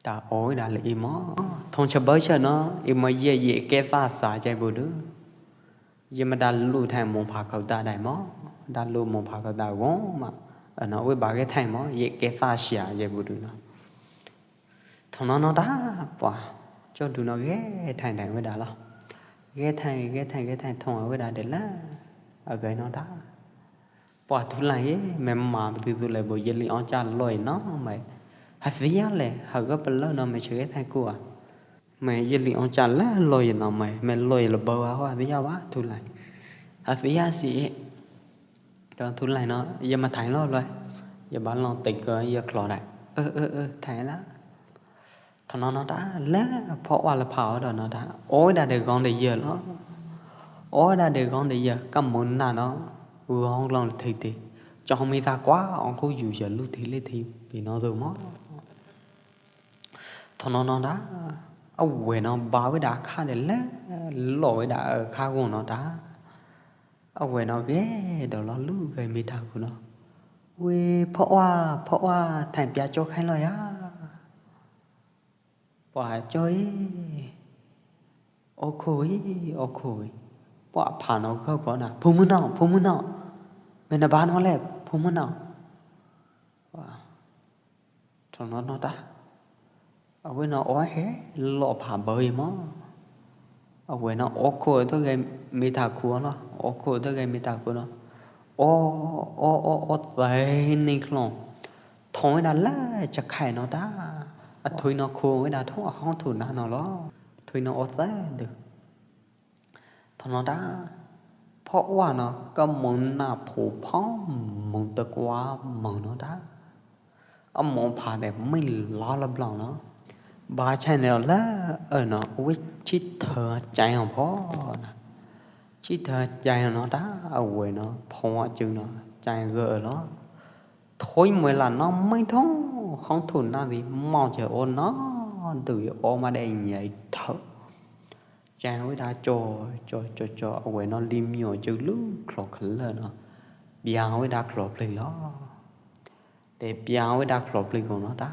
Ta oi đa lĕ i mơ̆. Thong cha bơ cha nŏ, i mơ̆ ye ye ke ta sa chai bu du. Ye mă đa lu thai mông pha khâu ta đai mơ̆. Đa lu mông pha khâu ta gong mă. Ơ nŏ wei ba ge thai mơ̆, ye ke ta sia ye bu du nŏ. Thong nŏ nŏ đa pua. Chŏ du nŏ ge thai thai wei đa lŏ. Ge thai, ge thai, ge thai thong wei đa de lă. A ge nŏ đa. Pua thu lai ê, mĕ ma pơtĭ tu lĕ bu ye li ong cha loi nŏ mơi. Hơsia lĕ, hơgơ pơlơ nŏ mĕ chơ ge thai ku a. Mĕ ye li ong cha lă loi nŏ mơi, mĕ loi lă bơ a hŏ hơsia ba thu lai. Hơsia si ê. Tơ thu lai nŏ, ye mă thai lŏ loi. Ye ba lŏ tĕk kơ ye khlô đai. Ơ, ơ, ơ, thai lă. Thong nŏ nŏ đa lĕ phowa lă pha ơ đa nŏ đa. Oi đa de gong de yơ lŏ. Oi đa de gong de yơ, kăm mơ̆n na nŏ. Gong lŏng lă thi thi. Chong mi ta kua, ong khu yu yơ lu thi lĕ thi. Bi nŏ du mơ̆. Thong nŏ nŏ đa. A wei nŏ ba wei đa kha de lĕ. Lŏ wei đa ơ kha gong nŏ đa. A wei nŏ ge, đơ lŏ lu ge mi ta ku nŏ. Wei phowa, phowa, thai pia chŏ khai lŏ ya. Pua choi. Ô khôi, ô khôi. Pua pha nŏ gơ gơ na. Phu mưn nŏ, phu mưn nŏ. Mĕ na ba nŏ lĕ, phu mưn nŏ. Pua. Thong nŏ nŏ đa. A wei nŏ oi he, lŏ pha bơ i mơ̆. Aweh no, o kho tơ gai me tha khu no, o kho tơ gai me tha khu no. O, o, o, o, tei ni khlong. Thong wei da lơ cha khai no ta. A thui no khu wei da thong a khong thu na no lo. Thui no o tei de. Thong no ta. Pho wa no, ka mong na phu phong mong ta kwa mong no ta. A mong pha de mei lo la blang no. Ba chai ne la, ơ no, wei chi thơ chai hong pho na. Chi thơ chai hong no ta, aweh no, phong wa chư no, chai gơ lo. Thoi mei la no mei thong, khong thu na di, mong chơ o no, du o ma de nhai thơ. Chang wei da cho, cho, cho, cho, aweh no lim nyo chư lu khlok khlơ no. Piang wei da khlok pli lo. Te piang wei da khlok pli ko no ta.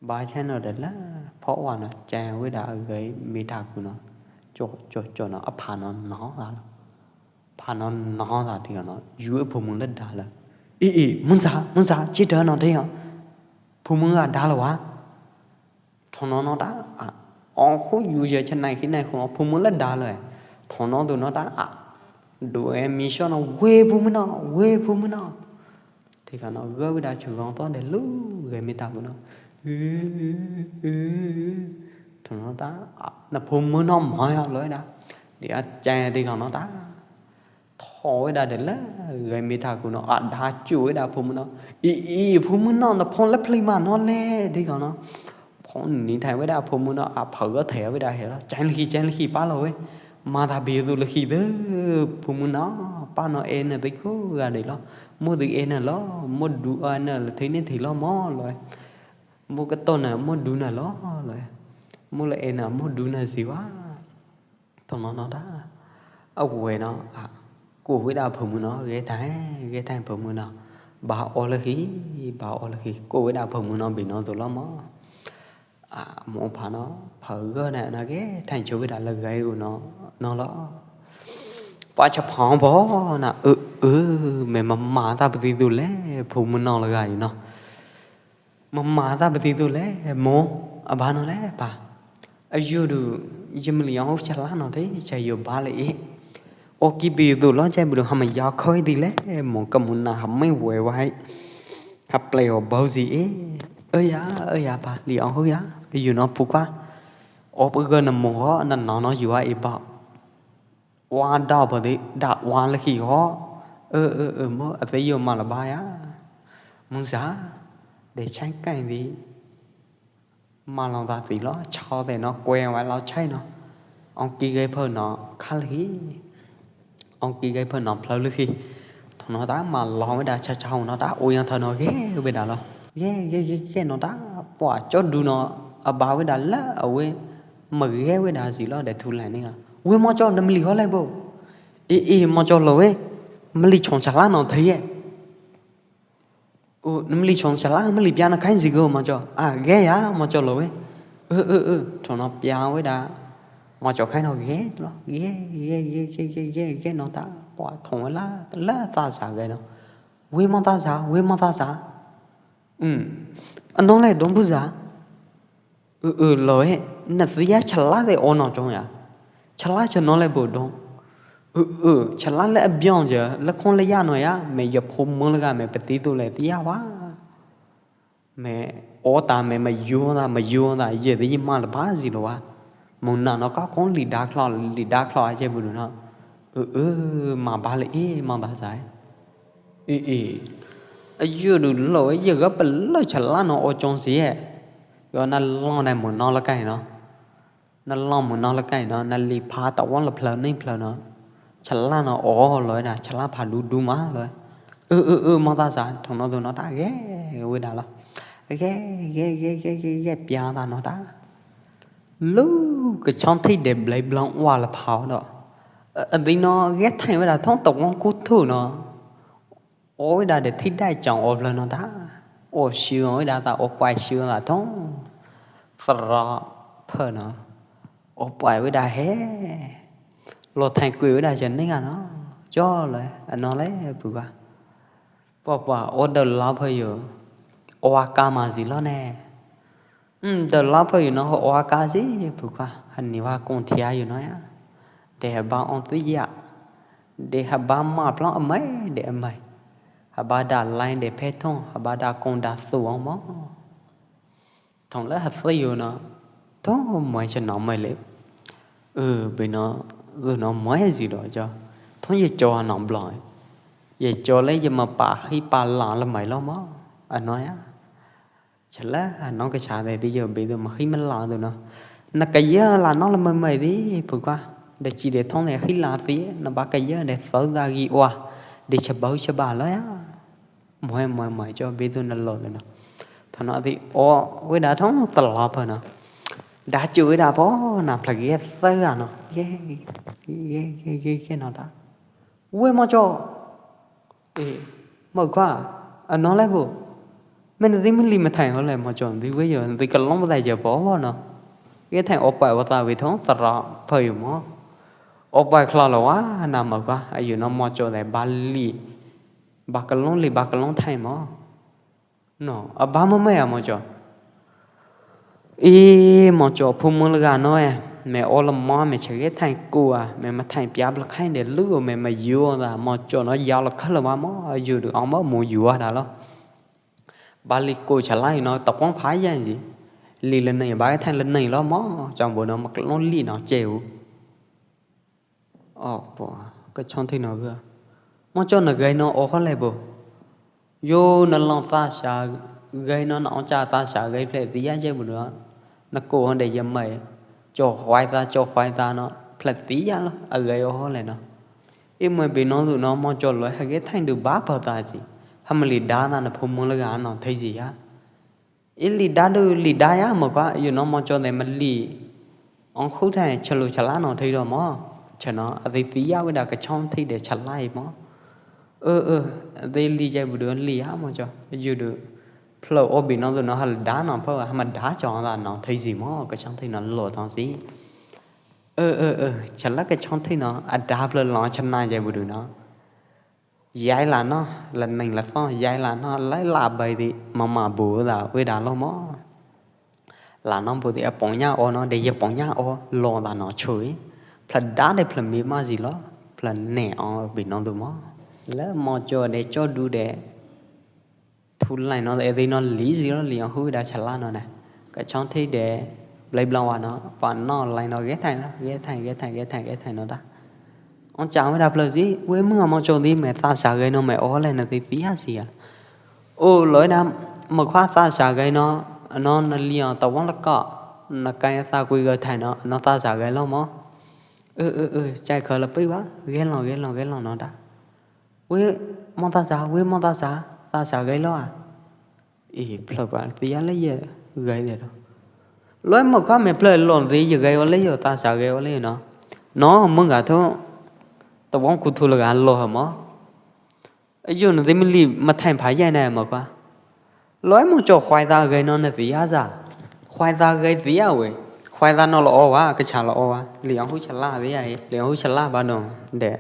Ba chai no de la, pho wa no, chang wei da gai me tha khu no. Cho, cho, cho no, a pha no no da lo. Pha no no da ti no, yu e phu mung la da lo. I, i, mung sa, mung sa, chi da no te yo. Phu mung a da lo wa. Thong no no ta, a, ong khu yu ye cha nai khi nai khu, phu mung la da lo. Thong no du no ta, a, du e mi sho no, wei phu mung no, wei phu mung no. Te ka no, gơ wei da chang gong to de lu, gai me tha khu no. Thong no ta, a, na phu mung no ma yo lo da. Di a chai te ka no ta. Thoi wei da de la, gai me tha khu no, a da chu wei da phu mung no. I, i, phu mung no, na phong la pli ma no le, te ka no. Phong ni thai wei da phu mung no, a phơ gơ thai wei da he lo. Chai li khi, chai li khi pa lo wei. Ma da bi du li khi de, phu mung no, pa no e na te khu ga de lo. Mo du e na lo, mo du a na la thei ne thei lo mo lo. Mo ka to na, mo du na lo lo. Mo la e na, mo du na si wa. Thong no no da. Aweh no, a, ku wei da phu mung no, gai thai, gai thai phu mung no. Ba o la khi, ba o la khi, ku wei da phu mung no, bi no du lo mo. A, mo pha no, pha gơ na, na gai thai chu wei da la gai u no, no lo. Pa cha phong bo na, ơ, ơ, me ma ma ta pa ti du le, phu mung no la gai no. Ma ma ta pa ti du le, mo, a ba no le, pa. A yu du, ye ma li ong hu cha la no te, cha yu ba le e. O ki bi du lo, cha bi du ha ma ya khoi di le, mo ka mo na ha mai wei wai. Ha ple o bau si e. Ơ ya, ơ ya, pa, li ong hu ya, yu no pu kwa. O pa gơ na mo ho, na no no yu a e ba. Wa da pa de, da wa la khi ho. Ơ, ơ, ơ, mo, a te yo ma la ba ya. Mung sa, de chai kai di. Ma long da ti lo, chao de no, kue wa lo chai no. Ong ki gai pho no, kha la khi. Ong ki gai pho no, phlao la khi. Thong no ta ma long wei da cha chao no ta, u yang thao no, ge, wei da lo. Ge, ge, ge, ge no ta, pua cho du no, a ba wei da la, a wei. Ma ge wei da si lo, de thu lai ni ga. Wei mo cho, na ma li ho lai bo. I, i, mo cho lo wei. Ma li chong cha la no thei ye. U, na ma li chong cha la, ma li pia no khai si go mo cho. A, ge ya, mo cho lo wei. Ơ, ơ, ơ, thong no pia wei da. Mo cho khai no ge lo. Ge, ge, ge no ta. Pua thong wei la, la ta sa ge no. Wei mo ta sa, wei mo ta sa. Ưm. A no le dong bu sa. Ư, ư, lo e, na tía cha la de o no chong ya. Cha la cha no le bu dong. Ư, ư, cha la le a biong ja, le khong le ya no ya, me ya phu mung le ga me pa ti du le tía wa. Me o ta me ma yu ta, ma yu ta, ye de yi ma le ba si lo wa. Mung na no ka khong li da khlong, li da khlong a je bu no. Ư, ư, ma ba le e, ma ba sa e. Ê, ê. A yu du lo, ye ga pa lo cha la no o chong si e. Yo na long na mo no la kai no. Na long mo no la kai no, na li pha ta won la phlao ni phlao no. Cha la no o lo na, cha la pha du du ma lo. Ư, ư, ư, mo ta sa, thong no du no ta ge, wei da lo. Ge, ge, ge, pia ta no ta. Lu, ka chong thei de blai blong wa la phao do. Ơ, ơ, di no, ge thai wei da thong ta won ku thu no. O wei da de thi dai chong o phlao no ta. O siu wei da ta o kwai siu la thong. Sra phe no. O kwai wei da he. Lo thai kui wei da chen ning a no. Cho le, a no le, pu ka. Pua pua, o da la phe yo. O a ka ma si lo ne. Ntawm lap phơ yus no ha o ka si, phu ka, ha ni wa kong thia yus no ya. De ha ba ong tih ya. De ha ba ma plong amai, de amai. Ha ba da lai de phe thong, ha ba da kong da su ong mo. Thong leh ha si yus no. Thong moi cha no mai le. Ư, bi no, ư no moi ha si do cho. Thong ye cho ha no blong. Ye cho le ye ma pa hi pa la la mai lo mo. A no ya. Cha la, a no ka cha de ti yo bi tu ma hi ma la tu no. Na ka ya la no la mai mai ti, phu ka. De chi de thong de hi la ti, na ba ka ya de fau da gi wa. De cha bau cha ba la ya. Moi moi moi cho bi tu na lo tu no. Thong no ti o, wei da thong ta la pa no. Da chu wei da po, na pla ge sa ga no. Ye, ye, ye, ye, ye no da. Wei mo cho. Ê, mă khua, a no leh bu. Mă na di mă li mă thai ho leh mo cho di wei yo, di ka long ba dai je po ho no. Ye thai o pai wa ta wei thong, ta ra phơi yo mo. O pai khla lo wa, na mă khua, a yo no mo cho dai ba li. Ba ka long li, ba ka long thai mo. No, a ba mă mă ya mo cho. Ê, mo cho phu mơ lơ ga no e, mă o lơ mo, mă cha ge thai ku a, mă mă thai piap lơ khai de lu, mă mă yua da, mo cho no yau lơ khơ lơ wa mo, yu du ong mo, mo yua da lo. Ba li ku cha lai no, ta pong pha ya ji. Li lơ nei, ba ge thai lơ nei lo mo, chong bu no, mă ka long li no, cheu. Ơ, pua, ka chong thoi no gơ. Mo cho na gai no o ho leh bu. Yo na long ta sa gai no na ong cha ta sa gai phlei ti ya je bu no. Na ko hon de yem mai. Cho khwai ta, cho khwai ta no. Phlei ti ya lo, a gai o ho leh no. I mai bi no du no mo cho lo ha ge thai du ba pa ta ji. Ha ma li da na na phu mo lơ ga no thai ji ya. I li da du li da ya mo khua, yo no mo cho de ma li. Ong khu thai cha lu cha la no thoi do mo. Cha no, a di ti ya wei da ka chong thoi de cha lai mo. Ơ, ơ, a di li jai bu du li ya mo cho. Yo du. Phlei o bi no du no ha da no pho, ha ma da cho da no thoi ji mo, ka chong thoi no lo thong si. Ơ, ơ, ơ, cha la ka chong thoi no, a da phlei lo cha na jai bu du no. Yai la no, la neng la thong, yai la no, lai la bai di, ma ma bu da, wei da lo mo. La no bu di a pong nya o no, de ye pong nya o, lo da no chui. Phlei da de phlei mi ma ji lo, phlei ne o bi no du mo. La mo cho de cho du de. Thu lai no, e di no li ji lo, li ong hu da cha la no na. Ka chong thoi de, blai blang wa no, pa no lai no, ge thai no, ge thai, ge thai, ge thai, ge thai no da. Ong chang wei da phlei ji, wei mơ mo cho di mă ta sa gai no mă o leh na ti ti ha si a. Ơ, loi da, mă khua ta sa gai no, no na li ong ta wang la ka, na kai ta kui gai thai no, no ta sa gai lo mo. Ơ, ơ, ơ, chai kha la pi wa, gai lo, gai lo, gai lo no da. Wei mo ta sa, wei mo ta sa, ta sa gai lo a. Ê, phlei ba, ti ya leh ye gai de lo. Loi mo ka mă phlei lo di ye gai o leh yo, ta sa gai o leh no. No, mơ ga thu, ta wang ku thu la ga lo ha mo. Yo no di mă li mă thai pha ya na mo ka. Loi mo cho khwai ta gai no na ti ya sa. Khwai ta gai ti ya wei. Khwai ta no lo o wa, ka cha lo o wa. Li ong hu cha la ti ya, li ong hu cha la ba no. De.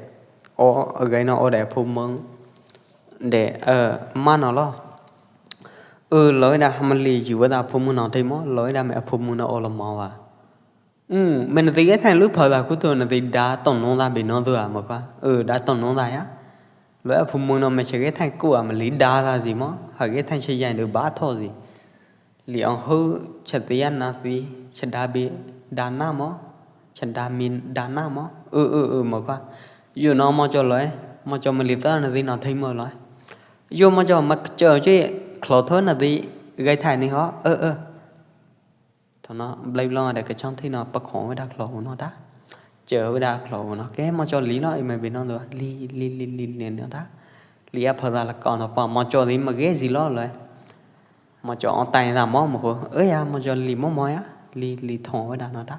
O, gai no o de phu mơ. De, ơ, ma no lo. Ơ, loi da ha ma li yu wa da phu mơ no thoi mo, loi da mă phu mơ no o lo mo wa. Ư, mă na ti ge thai lu pha da khu thu na ti da tong no da bi no du a mo ka. Ư, da tong no da ya. Loi a phu mơ no mă cha ge thai ku a mă li da da ji mo, ha ge thai cha yai du ba tho ji. Li ong hu cha ti ya na ti, cha da bi da na mo, cha da mi da na mo. Ư, ư, ư, mo ka. Yo no mo cho loi, mo cho mă li ta na ti no thoi mo loi. Yo mo cho mă cho chi khlot tho na ti gai thai ni ho. Ơ, ơ. Thoi no, blai blong de ka chong thoi no, pa khong wei da khlot no da. Chơ wei da khlot no. Ke mo cho li no, i mă bi no do. Li, li, li, li, li no da. Li a pha da la ka no, pa mo cho li mă ge ji lo loi. Mo cho ong tai da mo, mo ko. Ơ ya, mo cho li mo mo ya. Li, li thong wei da no da.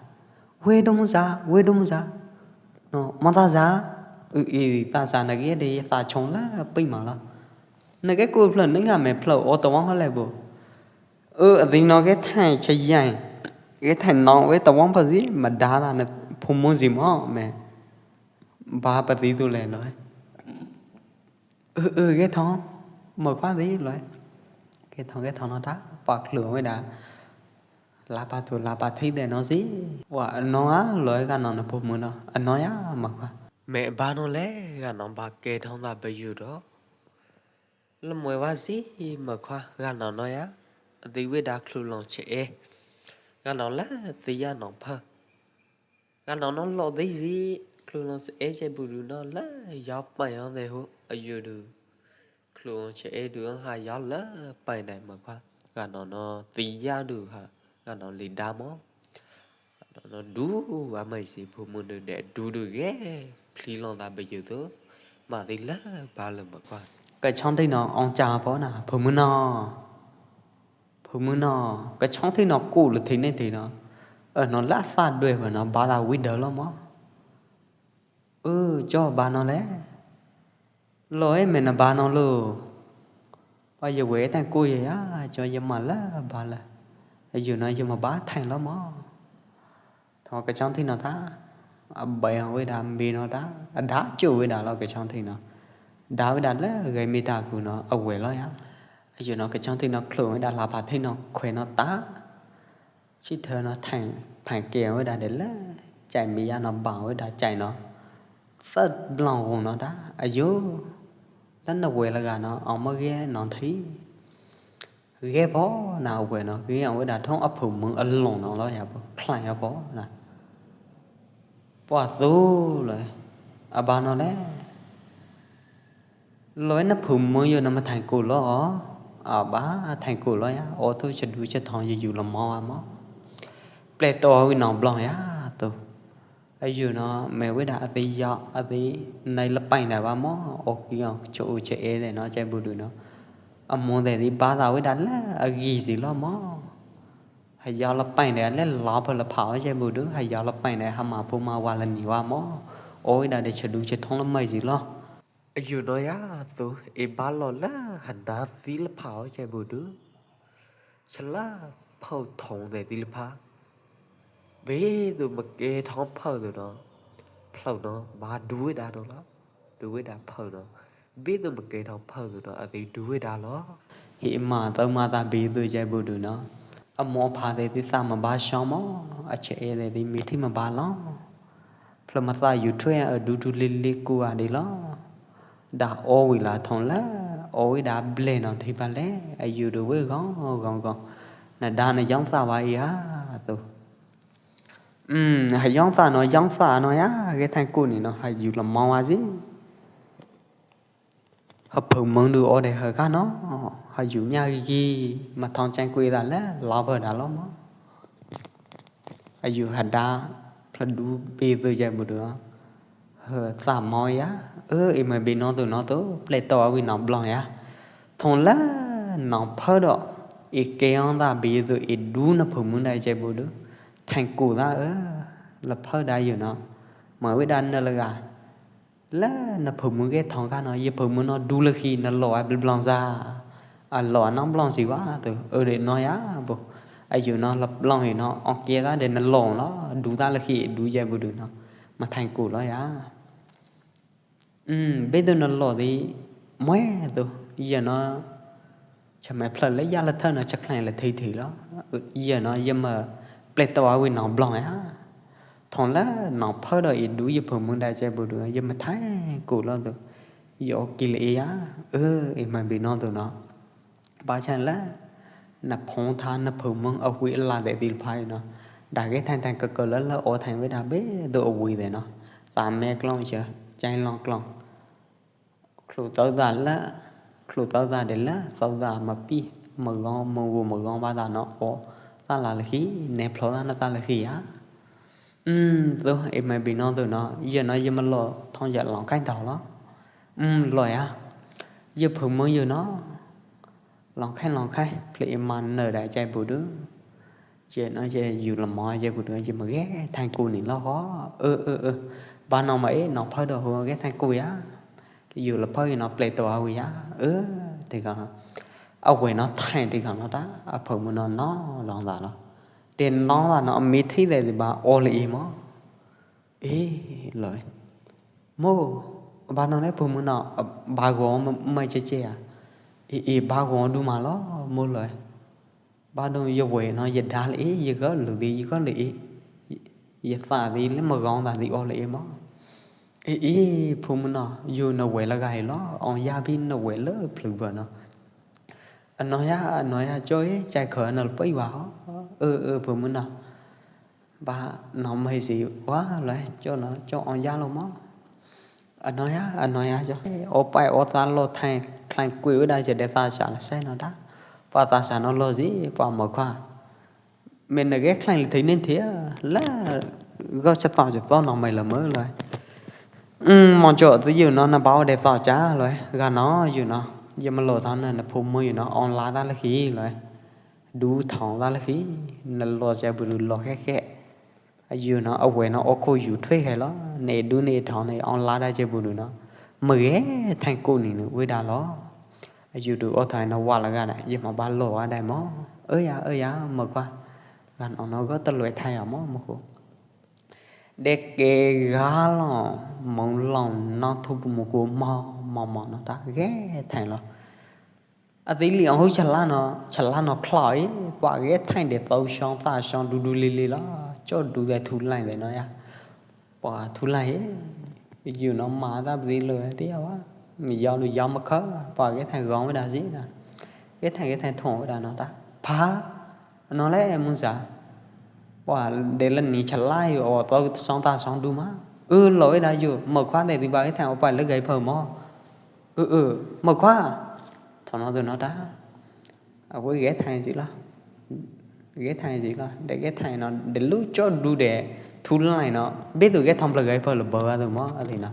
Wei dong sa, wei dong sa. No, mo ta sa. Ư, i, ta sa na ge de, ta chong la, pi ma la. Na ge ku phlei, na ga mă phlei, o ta wang ho leh bu. Ơ, a di no ge thai cha yai. Ge thai no, wei ta wang pa ji, mă da da na phu mơ ji mo, mă. Ba pa di du leh loi. Ơ, ơ, ge thong. Mă khua di loi. Ge thong, ge thong no da. Pa khlur wei da. Lapa tu lapa thei de no si. Wa no a loi gano no phu mưn no. A no ya ma kha. Me ba no le gano ba ke thong da be yu do. Lơ mui wa si ma kha gano no ya. Di we da khlu long che e. Gano lơ ti ya no pha. Gano no lo di si khlu long che e che bu du no lơ ya pa ya de hu a yu du. Khlu che e du ha ya lơ pai nai ma kha. Gano no ti ya du ha. Gano li da mo. Gano no du wa mai si phu mưn du de du du ge. Phli long da be yu tu. Ma ti lơ ba lơ ma kha. Ka chong ti no ong cha po na phu mưn no. Phu mưn no. Ka chong ti no ku lơ ti ne ti no. Ơ no la fa due wa no ba da wi de lo mo. Ơ cho ba no le. Lo e me na ba no lo. Ba yơ we tang ku yơ ya cho yơ ma lơ ba lơ. Yơ no yơ ma ba thang lo mo. Tho ka chong thi no ta. A bai hong we da mi no ta. A da chu we da lo ka chong thi no. Da we da lơ gai mi ta ku no a we lo ya. Yơ no ka chong thi no khlu we da la pa thi no khue no ta. Chi thơ no thang, thang ke we da de lơ. Chai mi ya no ba we da chai no. Thơt blang wong no ta. A yo. Tan na we la ga no, ong ma ge no thi. Ge po na we no, ge ong we da thong a phu mưn a long no lo ya po. Khlai ya po na. Po a tu lo. A ba no le. Lo na phu mưn yo na ma thang ku lo. A ba thang ku lo ya. O tu cha du cha thong yo yu lo mo wa mo. Ple to wi no blong ya tu. A yu no me we da a ti yo a ti nai la pai na wa mo. O ki ong cho u che e de no che bu du no. A mo de ti ba da we da la a gi si lo mo. Ha yo la pai de le la pa la pha che bu du. Ha yo la pai de ha ma pu ma wa la ni wa mo. O we da de cha du che thong la mai si lo. A yu no ya tu, i ba lo la, ha na ti la phao che bu du. Cha la phao thong de ti la pha. Be tu ma ke thong phao tu no. Phao no, ba du da no la. Du da phao no. Be tu ma ke thong phao tu no, a ti du da lo. Hi ma tau ma ta be tu che bu du no. A mo pha de ti ta ma ba sho mo, a che e de ti mi thi ma ba lo. Phlơ ma ta yu thue a du du li li ku a di lo. Da o wi la thong la, o wi da ble no thi ba le, a yu du we gong gong gong. Na da na yong sa wa i ha tu. Um, ha yong sa no, yong sa no ya, ge thang ku ni no, ha yu la mo wa si. Ha phu mưn du o de ha ka no, ha yu nya gi, ma thong chang ku i da le, la ba da lo mo. A yu ha da, phlơ du pi tu che bu du. Hơ, sa mo ya. Ơ, i ma bi no tu no tu, ple to a wi no blong ya. Thong la, no phơ do. I ke ong da bi tu, i du na phu mưn da che bu du. Thang ku da, ơ, la phơ da yu no. Ma wi da na la ga. La na phu mưn ge thong ka no, ye phu mưn no du la khi na lo a blong sa. A lo a nang blong si wa tu, ơ de no ya bu. A yu no la blong i no, ong ke da de na lo lo, du da la khi, du ye bu du no. Ma thang ku lo ya. Um, be du na lo di, mue tu, ye no, Cha mai phlơ le ya la thơ no cha khlai la thei thei lo. Ye no ye ma ple to a wi no blong ya. Thong la no phơ do i du ye phu mưn da che bu du ye ma thai ku lo tu. Yo ki le ya. Ơ, i ma bi no tu no. Ba chan la. Na phong tha na phu mưn a wi la de dil phai no. Da ge thang thang ka ka la la o thang we da be do a wi de no. Ta me klong che. Chai long klong. Khlu tau da la, khlu tau da de la, tau da ma pi, ma gong, ma wu, ma gong ba da no o, ta la la khi, ne phlo da na ta la khi ya. Um, tu, i ma bi no tu no, ye no ye ma lo, thong ya long kai tau lo. Um, lo ya. Ye phu mưn ye no. Long khai, long khai, phle i ma nơ da chai bu du. Che no che yu la mo che bu du che ma ge thang ku ni lo ho. Ơ, ơ, ơ. Ba no ma e no phơ do ho ge thang ku ya. Yu la phơ i no ple to a wi ya. Ơ, te ka no. A we no thang te ka no ta. A phu mưn no no long da lo. Te no da no mi thi de ba o le i mo. Ê, lơi. Mô, ba no lĕ pô mưn no, ba gong mai che che a. Ê, ê, ba gong du ma lo, mô lơi. Ba dong yaweh no yada le i, yagab lüi di, yagab lüi i, yasa di le, magong da di o le i mo. I i, phu mano, yu naweh laga hi lo, ong ya bi naweh le phlü ba no. Ano ya, ano ya, cho i, chai kho na le pai ba ho. Ơ ơ, phu mano. Ba no mai si wa lo, cho no, cho ong ya lo mo. Ano ya, ano ya, cho. O pai o ta lo thai, khlai kui u da je de ta sa la sai no da. Pa ta sa no lo si, pa mo kha. Mena ge khlai le thei nen thei la, go cha to cha to no mai la mo lo. Mo cho tu yu no na ba o de to cha lo, ga no yu no. Ye ma lo tho na, na phu mo yu no, ong la da la khi lo. Du thong da la khi, na lo cha bu lo khe khe. Yu no, aweh no, o kho yu thoi khai lo, ne du ne thong ne ong la da che bu du no. Ma ge thang ko ni nu wei da lo. Yu du o thoi no wa la ga da, ye ma ba lo wa da mo. Ơ ya, ơ ya, ma kwa. Gan o no go ta loi thai a mo, mo ko. De ke ga lo, mo lo no thu bu mo ko mo, mo mo no ta ge thai lo. A ti li ong hu cha la no, cha la no khloi, pa ge thai de tau shong ta shong du du li li lo, cho du de thu lai de no ya. Pa thu lai, yu no ma ta bi lo ti ya wa. Mi yau lu yau ma kha, pa ge thai gong wei da si da. Ge thai, ge thai thong wei da no ta. Pa, no le mun sa. Pa de la ni cha la yu o tau shong ta shong du ma. Ư lo wei da yu, ma khua de ti ba ge thai o pa le gai pha mo. Ư ư, ma khua. Thong no tu no ta. A wei ge thai si lo. Ge thai si lo. De ge thai no, de lu cho du de thu lai no. Be tu ge thong pla gai pha lo ba wa tu mo, a ti no.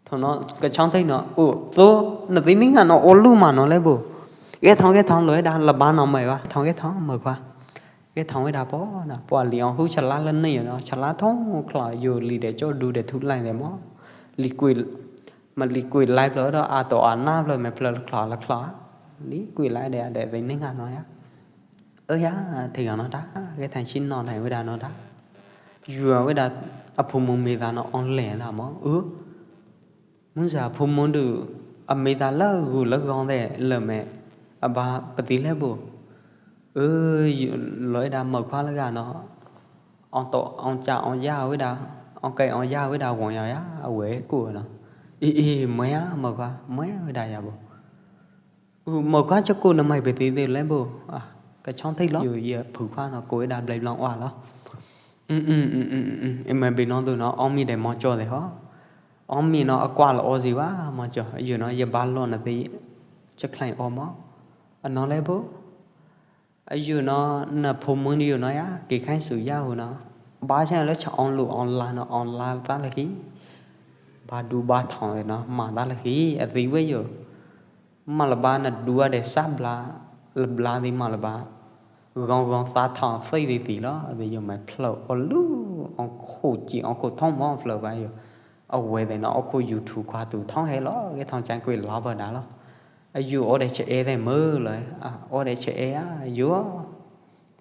Thong no, ka chong thai no, u, tu, na ti ning ha no, o lu ma no le bu. Ge thong, ge thong lo, da, la ba no mai wa, thong, ge thong, ma kwa. Ge thong, ge da po, na, po li ong hu cha la la ni no, cha la thong, khla, yu li de cho du de thu lai de mo. Li kui, ma li kui lai plo do, a to a na plo, me plo khla la khla. Li kui lai de, de, de ning ha no ya. Ơ ya, thei no da, ge thang chin no, thang wei da no da. Yu wei da, a phu mung me da no, ong le da mo, ư. Mun sa phu mung du, a me da la gu la gong de, la me, a ba, pa ti le bu. Ư, yu, lo da ma khua la ga no. Ong to, ong cha, ong ya wei da, ong kai, ong ya wei da, wong ya ya, a wei ku no. I, i, ma ya, ma khua, ma ya wei da ya bu. Ư, ma khua cho ku na mai pe ti ti le bu. A, ka chong thai lo. Yu, ye phu khua no, ku wei da blai blong wa lo. Ư, ư, ư, ư, ư, ư. E ma bi no tu no, ong mi de mo cho de ho. Ong mi no, a kwa lo o si wa, mo cho. Yu no, ye ba lo na ti, cha khlai o mo. A no le bu. A yu no, na phu mung yu no ya, ki khai su ya hu no. Ba cha le cha ong lu ong la no, ong la ta la khi. Ba du ba thong le no, ma ta la khi, a ti wei yu. Ma la ba na du a de sa bla, la bla di ma la ba. Gong gong ta thong fei di ti lo, a ti yu mai phlou, o lu, ong khu chi, ong khu thong mo phlou ba yu. A wei de no, o khu yu thu khua tu thong he lo, ge thong chang kui lo ba da lo. A yu o de che e de mo lo, a, o de che e a, yu o.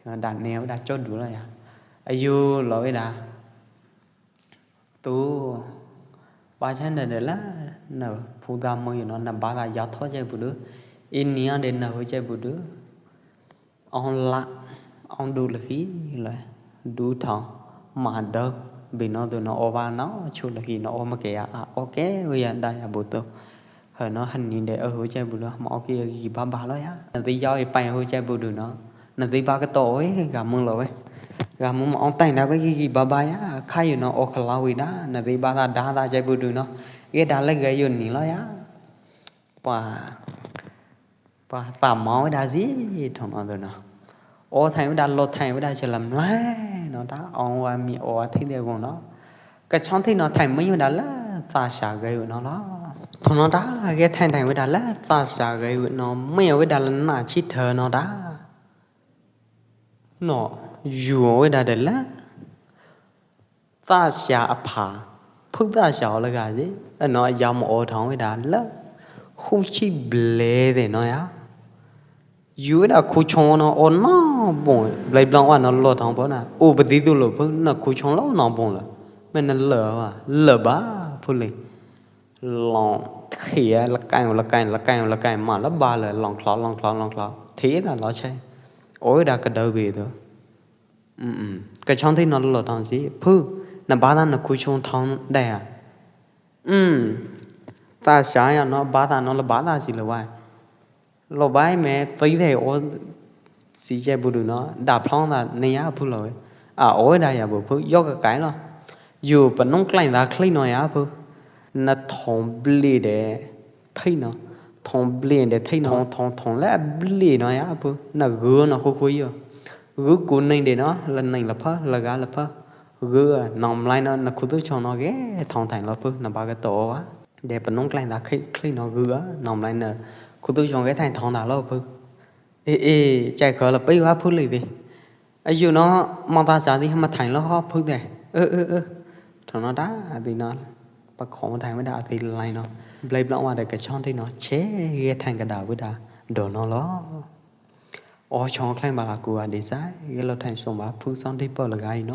Da ne o da cho du lo ya. A yu lo wei da. Tu, ba cha na de la, na phu da mo yu no, na ba da ya tho che bu du. I ni a de na hu che bu du. Ong la, ong du la khi la, du thong, ma da, bi no tu no o ba no, chu la khi no o ma ke ya, a, o ke, wi ya da ya bu tu. Hơ no hăn ni de ơ hu chai bu du, ma o ki ơ ki ba ba lo ya. Na ti yau i pai hu chai bu du no. Na ti ba ka to oi, ga mung lo oi. Ga mung ma ong tai na oi ki ki ba ba ya, kha yu no o kha la wi da, na ti ba da da da chai bu du no. Ge da le ga yu ni lo ya. Pa, pa, pa ma oi da si, thong no tu no. O thai wi da lo thai wi da che lam lai, no da, ong wa mi o a thi de gong no. Ka chong thi no thai mi wi da la, ta sa gai wi no lo. Thong no da, ge thai thai wi da la, ta sa gai wi no, mi wi da la na chi thơ no da. No, yu wi da de la. Ta sa a pha, phuk ta sa o la ga si, a no ya mo o thong wi da la. Khu chi ble de no ya. Yu da khu chong no o na bong, blai blang wa no lo thang bo na. O ba di du lo bo na khu chong lo na bong la. Me na lo wa, lo ba, phu le. Long, thia, la kai, la kai, la kai, la kai, ma la ba le, long klo, long klo, long klo. Thia da lo chai. Oi da kơ đaư wi tu. Kơ chong thi no lo tong si. Phu, na ba ta na khu chong thong đe a. Ta sa ya no ba ta no lo ba ta si lo wai. Lo bai me tui the o si che bu du no. Da phlong ta ne ya phu lo. A oi da ya bu phu. Yo ka kai lo. Yu pa nong klai ta khlei no ya phu. Na thong bli de. Thei no. Thong bli de thei no. Thong, thong, thong le bli no ya phu. Na gư no khu khu yo. Gư ku neng de no, la neng la pha, la ga la pha. Gư a, nong mlai no, na khu tu chong no ge, thong thang lo phu, na ba ga to wa. De pa nong klai ta khei, khei no gư a, nong mlai na khu tu chong ge thang thong ta lo phu. Ê, ê, chai kho la pei wa phu li de. A yu no, mong ta sa di ma thang lo ho phu de. Ơ, ơ, ơ. Thong no da, di no. Pa kho ma thang ma da, di lai no. Blai blong wa de ka chong di no, che ge thang ka da wa da. Do no lo. O chong khleng ba la ku a di sai, ge lo thang song ba phu song di pa la ga i no.